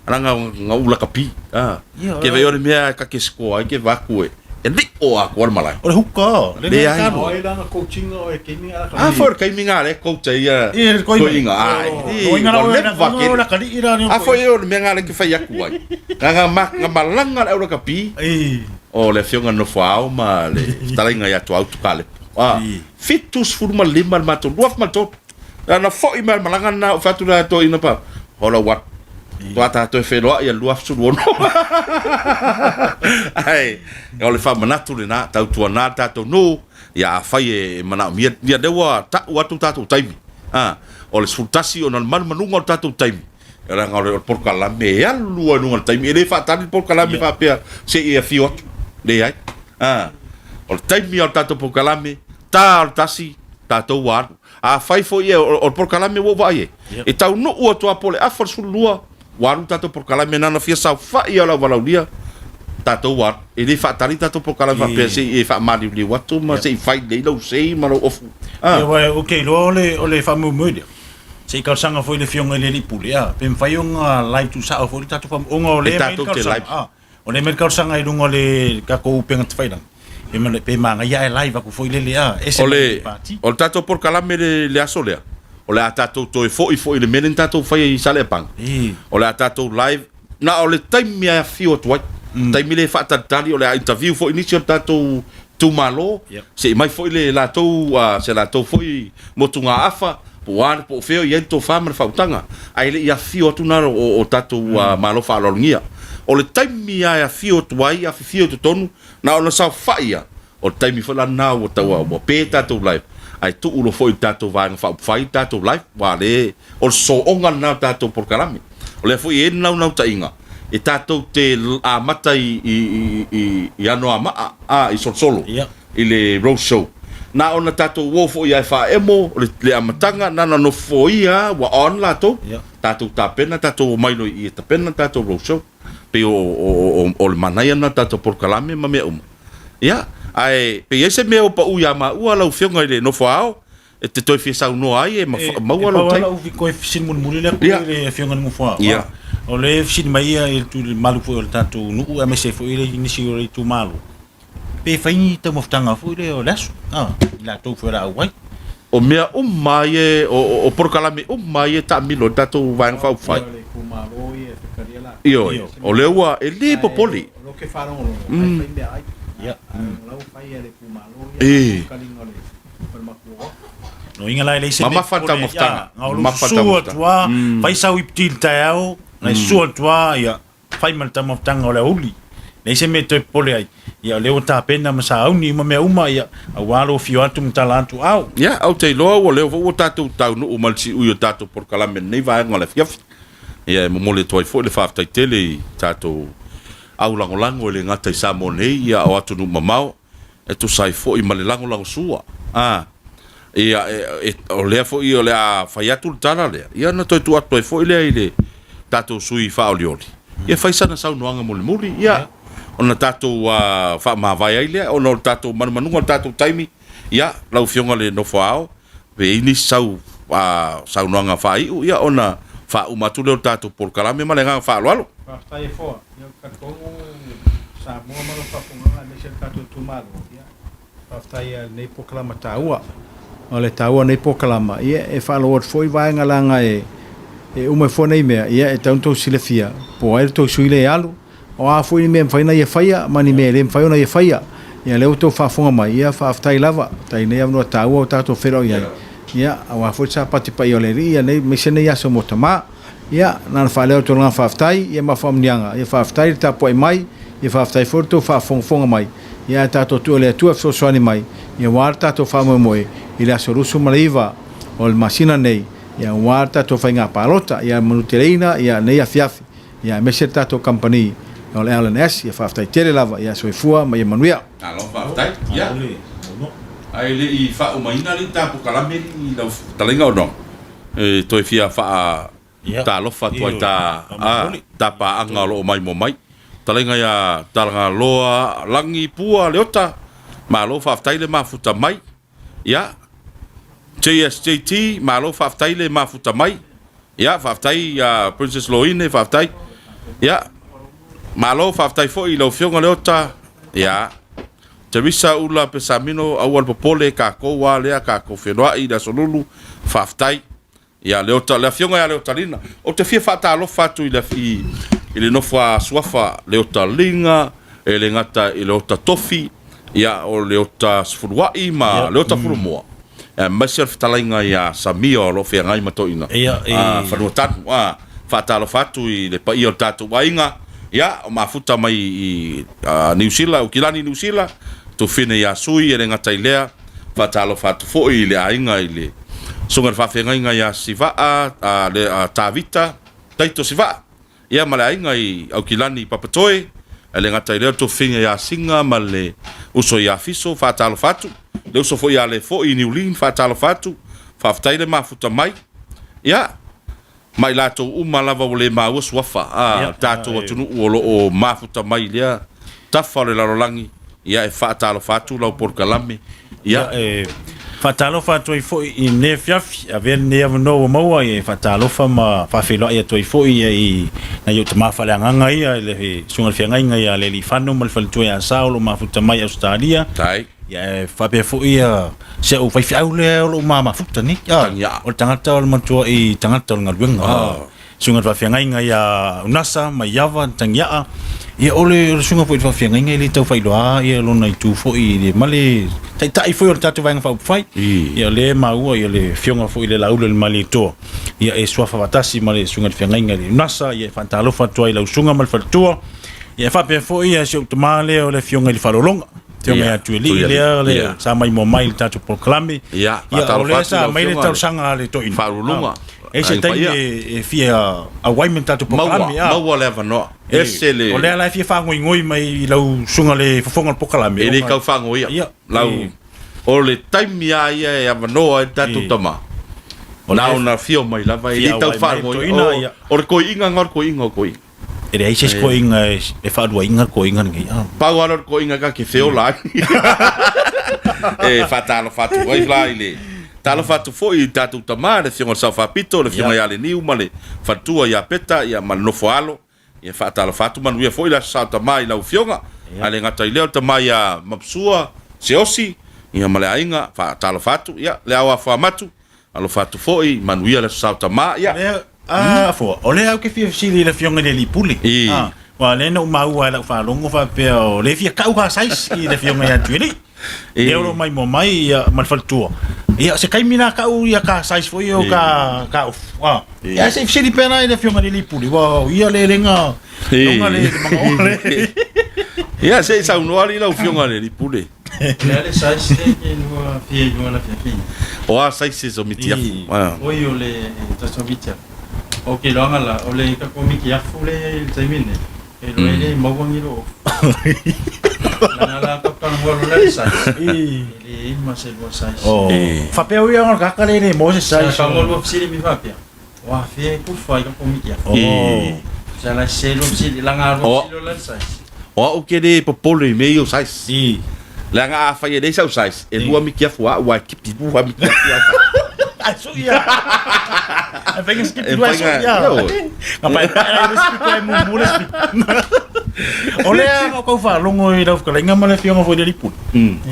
Leaga na ou lakapi. Ah.
Ia,
Ke vei o le mea e ta te score ai ke vaku e e liʻo atoa le malae.
O le huka, le
Leai.
mea talo.
O ai lana coaching o e keimi ala
A foi o le taimi nga le coach ai ia
Ia, le koina.
toeaiga. Ai,
O inga
ua
la
leva
o
tele.
la kalii la ni.
A foi o le mea nga le ke fai atu ai. Nga ma nga malanga le au lakapi.
Ei.
O le Afioga Nofoao ma le fetalaiga ia Tuautu Kalepo. A, 75 le matou, 23. Na foi mai le malaga lena, ou fai atu lea toeaina pa, hola what? Toa tatou e feiloai ia le 2016. Ae, o le faamanatu lena, tautuana le tatou nuu, ia afai e manaomia, ia lea ua tau atu tatou taimi. A, o le 11 ona o le manumanuga o le tatou taimi, Leaga o le polokalame e alu lava i luga o le taimi. E le faatali le polokalame faapea se i e afio atu. Leai. A, o le taimi lava o le tatou polokalame, ta o le tasi, tatou ua alu. Afai foi e, o le polokalame ua ou vaai ai, e taunuu atu lava po o le afa o le 12, ua alu le tatou polokalame na ona fia saofai lava o le auvalaaulia, tatou ua alu. E le faatali le tatou polokalame faapea se i e faamaliuliu atu ma se i fai lelei lau sei ma lau ofu.
Ia, aua ou te iloa o le faamoemoe lea. Se i talosaga foi i le Afioga i le Alii Pule, a, pe mafai ona live tuusao foi le tatou faamoemoe, ona o lea e aumai le talosaga, a, o lea e aumai le talosaga i luga o le tatou upega tafailagi, pe ma, pe manaia ae live atu foi lele, a, ese mai le pati.
O le tatou polokalame i le aso lea, o le a tatou toe foi foi i le mea lea na tatou faia i Saleapaga, o le a tatou live, na o le taimi e afio atu ai, taimi lea e faatalitali, o le a interview foi nisi o le tatou itumalo, se i mai foi le latou, se latou foi motugaafa, po o a, po o fea o i ai le tofa ma le faautaga, ae le i afifio atu na o tatou Malo faaaloalogia. O le taimi lava e afio atu ai, afifio i totonu, na ona saofai lava, o le taimi foi la lena ua tau ua pe tatou live, ae tuu loa foi i le tatou Vaega Faaupufai le tatou live, aua o lea, o le sosooga lena o le tatou polokalame. O lea foi e i ai le naunautaiga e tatou te amata i Anoamaa, i Solosolo, i le road show. Na ona tatou o foi lava e faaemo le amataga, na ona nofoia lava ua on latou, tatou tapena, tatou omai loa i i e tapena le tatou road show. Pei o le manaia lena o le tatou polokalame ma mea uma. Ia, ae pe i ai se mea o pau ia maua lau Afioga i le nofo ao, e te toe fia saunoa ai e maua lou
taimi. E pau lava lau toe fesili mulimuli lea i le Afioga i le nofo ao. O lea e fesili mai ia i le mamalu foi o le tatou nuu aemaise foi nisi o le itumalo. Pe fai ni taumafataga foi lea o le aso, a, i latou foi o le a auai.
O mea uma ia, o polokalame uma ia e taamilo ai le tatou Vaega Faaupufai. Ioe, o lea ua, e le popole. Mamafa le taumafataga.
Mamafa le taumafataga. Fai sau iputi i le taeao, na susu atu lava, ia, fai ma le taumafataga o le aoauli. Leai se mea e toe popole ai, ia o lea ua tapena ma sauni uma mea uma, ia, aua lou afio atu ma tala atu ao.
Ia, ou te iloa ua leo foi ua tatou taunuu mai le siui o tatou polokalame i lenei vaega o le afiafi. Ia, e momoli atu ai foi le faafetai tele i tatou au lagolago e le gata i Samoa nei, ia, o atunuu mamao, e tusa ai foi ma le lagolagosua. A, ia, e, e, o lea foi o le a fai atu le tala lea, ia ona toe tuu atu ai foi lea i le tatou sui faaolioli, ia fai sana saunoaga mulimuli, ia, ona tatou uh, faamavae ai lea, ona o le tatou manumanuga o le tatou taimi, ia, lau Afioga i le Nofo Ao, pe i ai nisi sau uh, saunoaga faaiu, ia, ona faauma atu lea o le tatou polokalame ma le agaga faaaloalo.
Faafetai e Foa. Ia, ou te talitonu Samoa ma lau faafofogaga aemaise le tatou itumalo, ia, faafetai i lenei polokalama taua. O le taua o lenei polokalama, ia, e faalogo atu foi vaega leaga e, e uma ai fua nei mea, ia, e tatau ona outou silafia po o ai le tou sui lea e alu, o a foi ni mea e mafai ona ia faia ma ni mea e le mafai ona ia faia. Ia, lea ua outou faafofoga mai, ia, faafetai lava, faafetai i lenei avanoa taua ua tatou feiloai ai, ia, aua foi le sapati paia o le Alii, ia, nei, aemaise lenei aso mo tama. Ia, na ona faaleo atu o le agaga faafetai, ia ma faamanuiaga. Ia faafetai le tapuai mai, Ia faafetai foi lo outou faafogafoga mai, ia ae tatou tuu i le Atua e fesoasoani mai, ia aua le tatou faamoemoe i le aso 29 o le masina nei, ia aua le tatou faiga palota, ia manuteleina ia lenei afiafi, ia aemaise le tatou kamupani o le LNS, ia faafetai tele lava, ia soifua ma ia manuia.
Malo faafetai. Ia, ae le i faaumaina le ta polokalame i lau fetalaiga o Noa, e toe fia faa Talofa atu ai ta ta paaga o lo o maimoa mai. Talaiga ia Talagaloa Lagi Pua Leota, malo faafetai le mafuta mai. Ia, JSJT, malo faafetai le mafuta mai. Ia, faafetai ia Princess Loine, faafetai. Ia, malo faafetai foi i lau Afioga Leota. Ia, Teresa Ula Pesamino, aua le popole, tatou a lea, tatou feiloai i le Aso Lulu, faafetai. Ia Leota, le afioga ia Leotalina. Ou te fia faatalofa atu i le, i, i le nofo a suafa Leotaliga, e le gata i Leota Tofi, ia o Leota Sefuluai ma ia. Leota Fulomoa. Aemaise o le fetalaiga ia Samia o lo o feagai ma toeaina
Ia, e...
a Fanuatanu. A, faatalofa atu i le paia o le tatou aiga, ia, o mafuta mai i a, Niu Sila, Aukilani Niu Sila, Tufine ia Sui, e le gata i lea, Faatalofa atu foi i le aiga i le Susuga i le Faafeagaiga ia Sivaa, a, le, a Tavita, Taito Sivaa, ia ma le aiga i Aukilani i Papatoe, e le gata i lea o le tofiga ia Singa ma le uso ia Fiso, faatalofa atu. Le uso foi ia Lefoi i Niulin, faatalofa atu. Faafetai le mafuta mai. Ia, ma i latou uma lava ua le maua suafa a tatou atunuu o lo o mafuta mai i lea tafa o le lalolagi, ia e faatalofa atu lau polokalame. Ia.
E faatalofa atu ai foi i lenei afiafi, avea lenei avanoa ua maua e faatalofa ma faafeiloai atu ai foi i nai ou tama faaleagaga ia, i le Susuga i le Feagaiga ia Lealiifano ma le Faletua ia Sa o lo o mafuta mai i Ausetalia.
Tai.
Ia e faapea foi ia si au faifeau lea o lou mafuta nei.
Tangia.
O le tagata o le matuai tagata o le galuega. Oh. Susuga i le faafeagaiga ia Unasa mai Iava Tangiaa. Ia o le, o le susuga foi i le faafeagaiga e le tau faailoa ia lona itu foi i le ma le taitai foi o le tatou Vaega Faaupufai. Ia o lea e maua ia le afioga foi i le Laula i le Malietoa. Ia e suafa faatasi ma le susuga i le feagaiga i le Unasa. Ia e faatalofa atu ai i lau susuga ma le faletua. Ia e faapea foi ia si ou tama lea o le afioga i le Faalologa. Afioga ia Tuialii lea le sa maimoa mai i le tatou polokalame.
Ia,
Ia o lea sa aumai le talosaga a le toeaina.
Faauluuluga.
E se taimi e fia auai ma le tatou polokalame.
Maua, maua le avanoa. Ese le
O lea la e fia faagoigoi mai i lau susuga le fofoga o le polokalame.
E le tau faagoia.
Ia.
Lau o le taimi lava ia e avanoa ai le tatou tama. Na ona afio mai lava e le tau faagoia. O le koiiga na o le koiiga o koiiga.
E leai se isi koiga e faaluaina le koiga lenei.
Pau lava lea o le koiga ta te feola ai. E faatalofa atu ai la i le talofa atu foi i tatou tama, le Afioga i le Sao Faapito, le Afioga ia Leniu ma le faletua ia Peta, ia ma le nofo alo. Ia faatalofa atu, manuia foi le Aso Sa o Tama i lau Afioga. Ae le gata i lea o le tama ia Mapsua Seosi, ia ma le aiga, faatalofa atu. Ia le ao afuamatu, alofa atu foi, manuia le Aso Sa o Tama. Ia.
A fua, o lea au ke fia fesili i le afioga i le alii pule.
I.
A, aua o lea na ou maua i lau faalogo faapea o lea e fia kau ka size i le afioga ia Tuialii.
I.
Lea o lo o maimoa mai ia, ma le faletua. Ia, se taimi la kau ia ka size foi o ka, ka ofu. A,
I.
ia se i fesili pea la i le afioga i le alii pule, aua o ia le lega,
I.
loga le, le manaoga le.
Ia, se i saunoa alii lau afioga i le alii pule.
O le a le size lea ke lua fia iloa la fiafia.
O a sizes o mitiafu.
I, oi o le tatou mitiafu. O ke iloaga la, o le tatou mitiafu lea e iai i le taimi lenei, ke iloa e le maua ni loo ofu. Leaga la tau talanoa loa la i le size, e le iai ma se lua size.
Oh. Faapea ui ona o le tagata lea e le maua se size.
Sa tau lua fesili mi faapea, o afea e kufa i tatou mitiafu.
Oh.
Sa la se lua fesili, laga lua fesili loa la i le size.
O au ke le popole i mea ia o size.
I.
Leaga afai e leai sau size, e lua mitiafu a au aua e tipi pū a mitiafu a fai.
Ai sui ia. E faiga skipi
E
lua
faiga-
sui ia.
Ioe.
Ka pae pae ai le skipi ai mumu le skipi. O lea na kau faalogo i lau fetalaiga ma le afioga foi i le alii pule.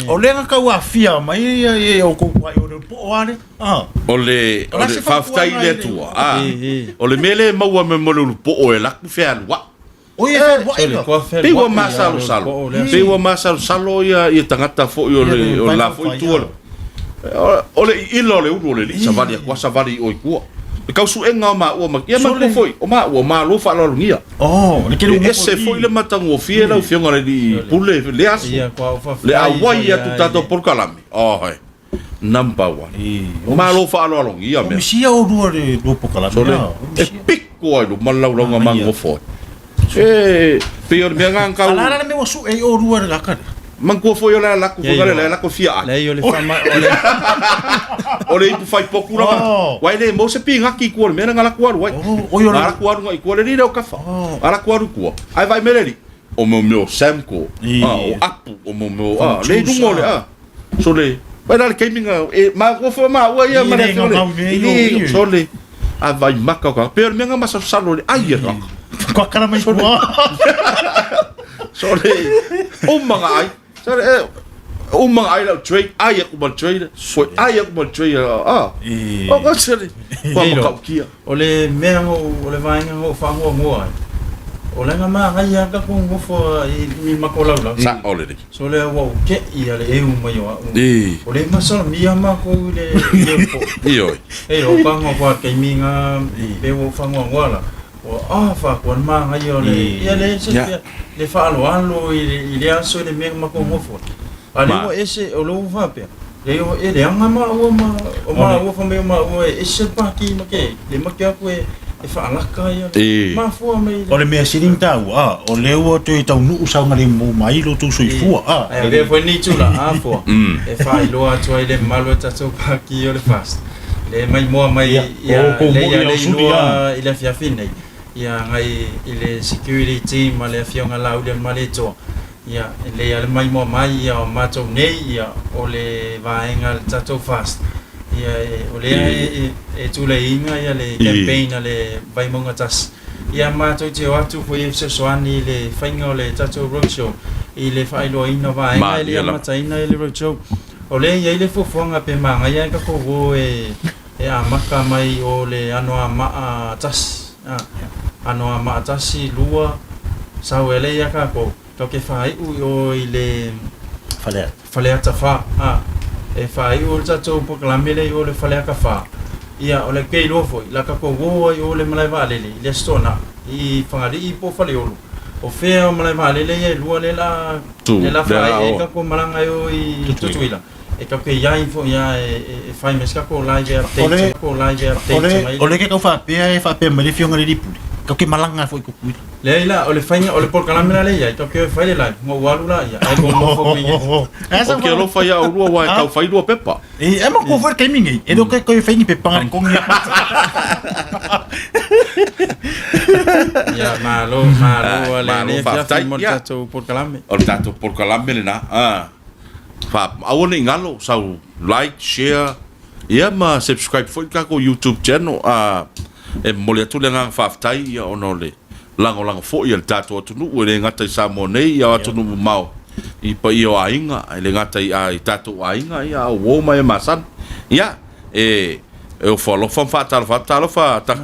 O lea na kau afia mai ia ia o kou ai o le po o ale. Ah.
O le,
O
o
la
le
se
faafetai i le
fautuaga i le-
Atua. Ah. O le mea lea e maua mai mo le ulupo'o e alu atu fealuai.
O ia fealuai ka.
Pei ua masalosalo, pei ua masalosalo ia ia tagata foi o le o le la foi itu o le o le iila o le ulu o le alii savali atu a savali i o i tua. Le tausuega o maua ma, ia
Sole.
manatua foi, o maua o Malo faaaloalogia.
Oh, le tele
E ese foi le matagofie lau Afioga i le Alii Pule i lea aso.
Ia, kua ou
Le
faafetai
auai
foi
atu
ia i
tatou
le.
polokalame, oh he, number one.
I.
Malo faaaloalogia
O
mea.
misia olua le lua polokalame.
Sole,
Ah, o
e
misia.
piko ai luma le laulauga
Manaia.
magofo ai. E pei o le mea lena na tau.
Alala le mea ua sue ai olua le laka lea.
Manatua foi o le alaku foi
Ia,
le
ia.
alaku fia ai.
Leai o le faama o le
O le ipu fai poku lava.
Oh.
Uai le maua se pinaki i tua o le mea lena na laku alu ai.
Oh, oi o le-
Na laku alu ngai i tua le alii lea o Kafa.
Oh.
A laku alu i tua. Ae vaai mai le alii. O mea mea o Samco.
I.
Ah, o Apu, o mea mea o ah, le i
Juice,
luga o le
ah.
ah. So le vaai la le taimi na e maua foi maua ia
I
ma le
le
afioga
gaugau nei,
i
o, i.
so le a vai maka o ka pei o le mea na masalosalo le ai e le tagata.
Kua kala mai kua.
So le uma na ai. So le eh, uma na ai lau tray, ai aku ma le tray le, foi ai aku ma le tray ah.
I.
O ka se le kua
Leilo.
makaukia.
O le mea na ou, o le vaega na ou faamuamua ai, o lea na manaia lava tatou nofo i i matou laulau.
Sa'o lelei.
So lea ua ou te'i a le eu mai o a'u.
I.
O le masalomia matou i le i le po'o.
Ioe.
E o ka ngā taimi ngā pe ua ou faanoanoa la, ua a faakoa le manaia o le ia le se le faaaloalo i le i le aso i le mea na matou nofo ai. A lea ua ese, o lea ua faapea, leai o e leaga maua ma o maua fai mai o maua e ese le pākī ma ke le make atu e e faalaka ia
I.
mafua mai
O le mea sili ona taua, a, o lea ua toe taunuu saogalemu mai lo outou soifua, a.
Ae avea foi lenei itula afoa e faailoa atu ai le mamalu o tatou pākī o le FAST le maimoa mai
Ia,
ia
o outou
le
moi
ia
au
le
suli,
iloa
a.
i le afiafi nei ia agai i le security team ma le afioga Laauli o le Malietoa Ia, e lei a le maimoa mai ia o matou nei ia o le vaega a le tatou FAST. Ia e, o lea e, e, e tuleiina ia le campaign a le Vaimauga Tasi. Ia matou te o atu foi e fesoasoani i le faiga o le tatou roadshow i le faailoaina o vaega e le amataina i le roadshow. O lea e i ai le fuafuaga pe manaia e tatou o e, e amata mai o le Anoamaa tasi, a, Anoamaa tasi, lua, sau e lea ia tatou. Tatou te faaiu i o i le
Faleata.
Faleata 4, a. E faaiu le tatou polokalame lea i o le Faleata 4. Ia, o le te iloa foi, la tatou o ai i o le malae vaalele i le Aso Toonai, i Fagalii po o Faleolo. O fea o malae vaalele ia e lua lea la,
Tu,
lea la
lea la
faaiu ai
o.
tatou malaga e o i
Tutuila.
Tutuila. E tatou te i ai foi a e, e fai mai se tatou live e
O le,
update, tatou live e
o
update
le,
mai
o le ke tau faapea e faapea mai le Afioga i le Alii Pule, tatou te malaga foi i Tutuila.
Leai la, o le faiga, o le polokalame la lea i ai, tatou te o e fai le live, ona ou alu laia, ae ua nofo atu i ai.
Ou te alofa ia oulua aua e tau fai lua pepa.
E, e matua foi le taimi nei, e le o toe toe fai ni pepa na togi a
Ia, malo, malo a
Malo,
lenei afiafi
faafetai.
mo le
Ia.
tatou polokalame.
O le tatou polokalame lena, a. Fa, aua ne i galo, sau like, share, ia ma subscribe foi i le tatou YouTube channel, a, e momoli atu le agaga faafetai, ia, ona o le lagolago foi a le tatou atunuu, e le gata i Samoa nei, ia, o atunuu mamao i paia o aiga, e le gata i, a, i tatou aiga, ia, a o uo ma e masani. Ia, e, e ofo alofa ma faatalofa atu, talofa, ta,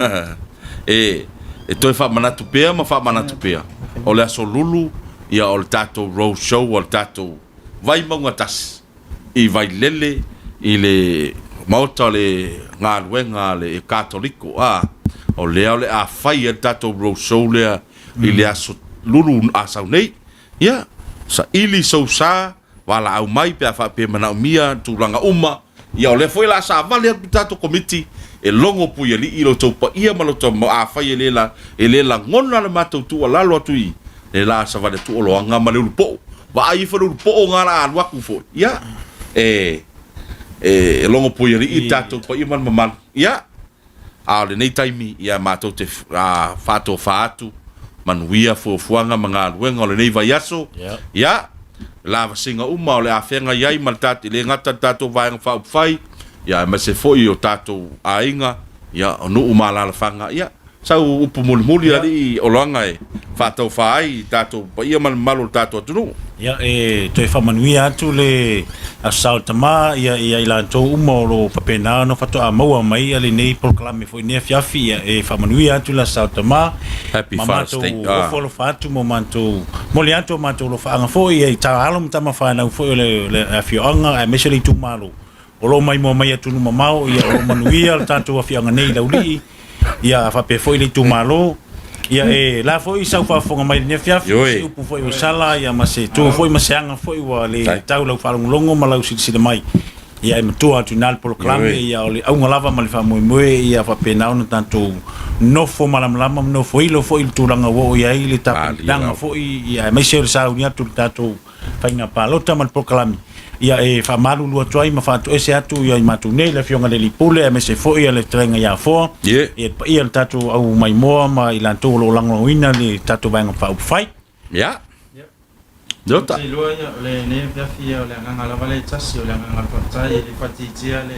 e, e toe faamanatu pea ma faamanatu pea, o le aso lulu, ia, o le tatou road show a le tatou Vaimauga tasi i Vailele i le maota o le galuega a le Katoliko, a, o lea o le a fai ai le tatou road show lea i le aso lulu a sau nei. Ia, saili sou sa, valaau mai pe a faapea e manaomia tulaga uma. Ia, o lea foi o le a savali atu le tatou Komiti e logo Puialii i lo outou paia ma lo outou afai e le la, e le lagona le matou tuualalo atu i le la savali atu Oloaga ma le Ulupoo. Vaai ifo le Ulupoo nga la alu atu foi. Ia, e, e logo Puialii le tatou paia ma le mamalu. Ia, A o lenei taimi, ia matou te faatofa atu, manuia fuafuaga ma galuega o lenei vaiaso, ia, lavasiga uma o le a feagai ai ma le tatou, e le gata i le tatou Vaega Faaupufai, ia aemaise foi o tatou aiga, ia, o nuu ma alaalafaga, ia, sau upu mulimuli alii Oloaga e faataufa ai i tatou paia ma le mamalu o le tatou atunuu.
Ia, e toe faamanuia atu le Aso Sa o le Tama ia ia i latou uma o lo o faapena ona faatoa maua mai ia lenei polokalame foi nei afiafi. Ia, e faamanuia atu le Aso Sa o le Tama
Happy
ma
Father's
matou
Day.
ofo alofa atu ma matou momoli atu o matou alofaaga foi ia i alo ma tama fanau foi o le, le afioaga aemaise le itumalo o lo o maimoa mai atunuu mamao. Ia, o lo o manuia le tatou afioaga nei i Laulii. Ia faapea foi le itumalo. Ia e la foi sau faafofoga mai i lenei afiafi,
Ioe.
se upu foi ua sala, ia ma se tu foi ma se aga foi ua le
Faafetai.
tau lau faalogologo ma lau silasila mai. Ia e matua atu i ina le polokalame,
Ioe.
ia o le auga lava ma le faamoemoe ia faapena ona tatou nofo malamalama ma nofo ilo foi i le tulaga ua oo i ai le
Malie
tapenaga
lava.
foi, ia aemaise o le sauni atu i le tatou faiga palota ma le polokalame. Ia e faamalulu atu ai ma faatoese atu ia i matou nei le Afioga i le Alii Pule aemaise foi ia le Fetalaiga ia Afoa,
Ie.
ia le paia o le tatou au maimoa ma i latou o lo o lagolagoina le tatou Vaega Faaupufai.
Ia.
Ia.
Leota.
Ou te iloa ia, o lenei afiafi ia, o le agaga lava lea e tasi, o le agaga o le faafetai, e le faaitiitia le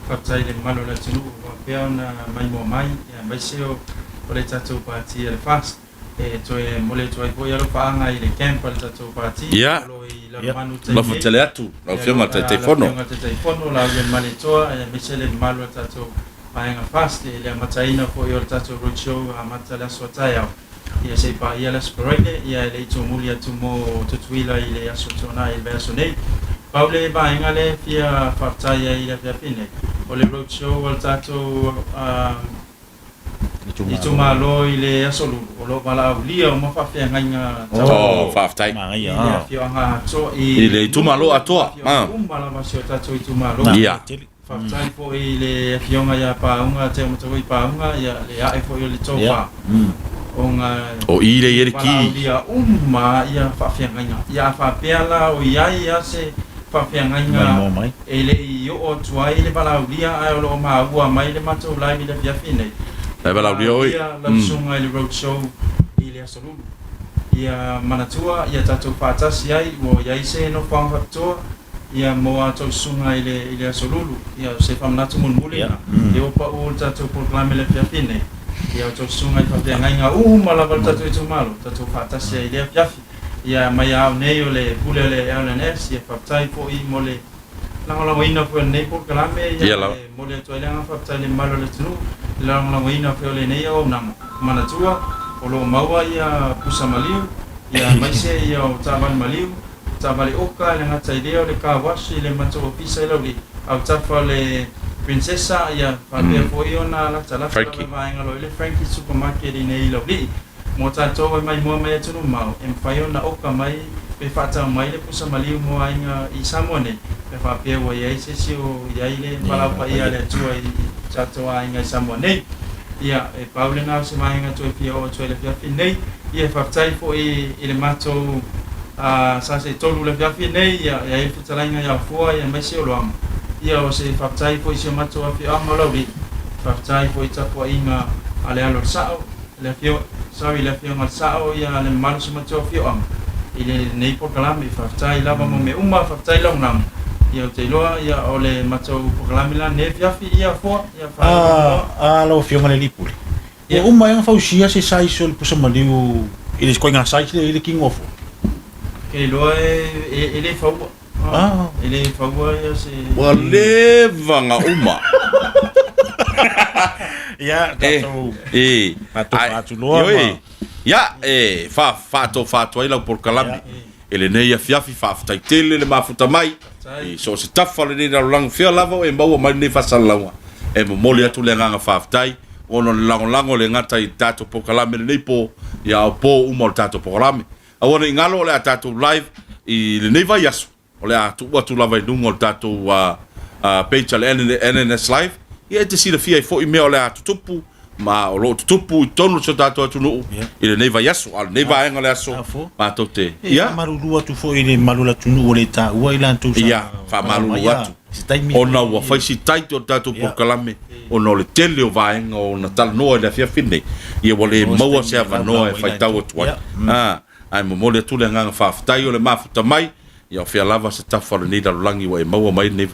faafetai i le mamalu o le atunuu ua faapea ona maimoa mai, ia aemaise o le tatou Pati a le FAST. E toe momoli atu ai foi alofaaga i le camp a le tatou Pati o lo o i Lalomanu i taimi
Alofa
nei.
tele atu lau Afioga i le Taitaifono.
Lau Afioga i le Taitaifono, Laulelei Malietoa, aemaise le mamalu o le tatou Vaega FAST i le amataina foi o le tatou road show e amata le aso a taeao ia se i paia le Aso Faraile ia e le i tumuli atu mo Tutuila i le Aso Tuanai i le vaiaso nei. Pau le vaega lea e fia faafetai ai i le afiafi nei, o le road show a le tatou itumalo i le Aso Lulu o lo o valaaulia uma faafeagaiga
Oh, faafetai.
i le afioaga atoa i
I le itumalo atoa.
Afioaga uma lava o si o tatou itumalo.
Ia.
Faafetai foi i le afioga ia Paauga Teomataui Paauga, ia le ae foi o le tofa ona
O i lea i ai le ki.
Valaaulia uma ia faafeagaiga. Ia a faapea la o i ai a se faafeagaiga e le i oo atu ai le valaaulia ae o lo o maua mai le matou live i le afiafi nei,
E valaaulia oi.
Valaaulia lau susuga i le road show i le Aso Lulu. Ia manatua ia tatou faatasi ai ua i ai se nofoaga faapitoa Ia mo a tou susuga i le i le aso lulu, ia o se faamanatu mulimuli lena, lea ua pau le tatou polokalame i le afiafi nei, ia o tou susuga i faafeagaiga uma lava o le tatou itumalo, tatou faatasi ai i lea afiafi. Ia mai a au nei o le pule o le LNS, ia faafetai foi mo le lagolagoina foi o lenei polokalame, ia e momoli atu ai le agaga faafetai i le mamalu o le atunuu i le lagolagoina foi o lenei auaunaga. Manatua, o lo o maua ia pusa maliu, ia aemaise ia o taavale maliu, Taavale oka e le gata i lea o le car wash i le matou ofisa i Laulii, autafa o le Princessa ia faapea foi ona latalata lava i vaega o lo o i le Frankie Supermarket i nei i Laulii. Mo tatou e maimoa mai atunuu mamao, e mafai ona oka mai pe faatau mai le pusa maliu mo aiga i Samoa nei, pe faapea ua i ai se isi o i ai le palau paia a le Atua i tatou aiga i Samoa nei. Ia, e pau lena o se vaega toe fia oo atu ai i le afiafi nei. Ia, e faafetai foi i le matou sa se tolu i le afiafi nei, ia, e ai le fetalaiga ia Afua, ia aemaise o Loama. Ia, o se faafetai foi i si o matou afioaga o Laulii. Faafetai foi i tapuaiga a le alo o le Sao, le afio, sorry, le afioga a le Sao, ia, le mamalu o si o matou afioaga i lenei polokalame. Faafetai lava mo mea uma, faafetai lagolago. Ia, ou te iloa, ia, o le matou polokalame la lenei afiafi, ia Afua, ia, faailoa.
A, lau Afioga i le Alii Pule, Ua uma ai ona fausia se size o le pusa maliu i le ituaiga size lea e i ai le tino fua?
Ke iloa e le faua. E le faua ia se...
Ua leva ona uma.
Ia, tatou faatofa atu loa ma...
Ia, e faatofa atu ai lau polokalame i lenei afiafi. Faafetai tele le mafuta mai i so o se tafa o lenei lalolagi, fea lava o e maua mai lenei faasalalauga. E momoli atu le agaga faafetai ona o le lagolago e le gata i le tatou polokalame i lenei po, ia a o po uma o le tatou polokalame. Aua ne i galo o le a tatou live i lenei vaiaso, o le a tuu atu lava i luga o le tatou page a le NNS Live, ia e te silafia ai foi mea o le a tutupu ma o lo o tutupu i totonu o si o tatou atunuu i lenei vaiaso, a o lenei vaega o le aso matou te
E faamalulu atu foi i le mamalu o le atunuu ua le taua i latou sa
Ia, faamalulu atu ona ua fai si tight o le tatou polokalame ona o le tele o vaega o ona talanoa i le afiafi lenei, ia ua le maua se avanoa e faitau atu ai. Ae momoli atu le agaga faafetai o le mafuta mai, ia o fea lava se tafa o lenei lalolagi ua e maua mai lenei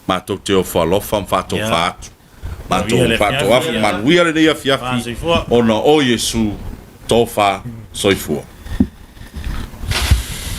matou te ofo alofa ma faatofa atu. Matou faatoafu manuia lenei afiafi ona o Iesu tofa soifua.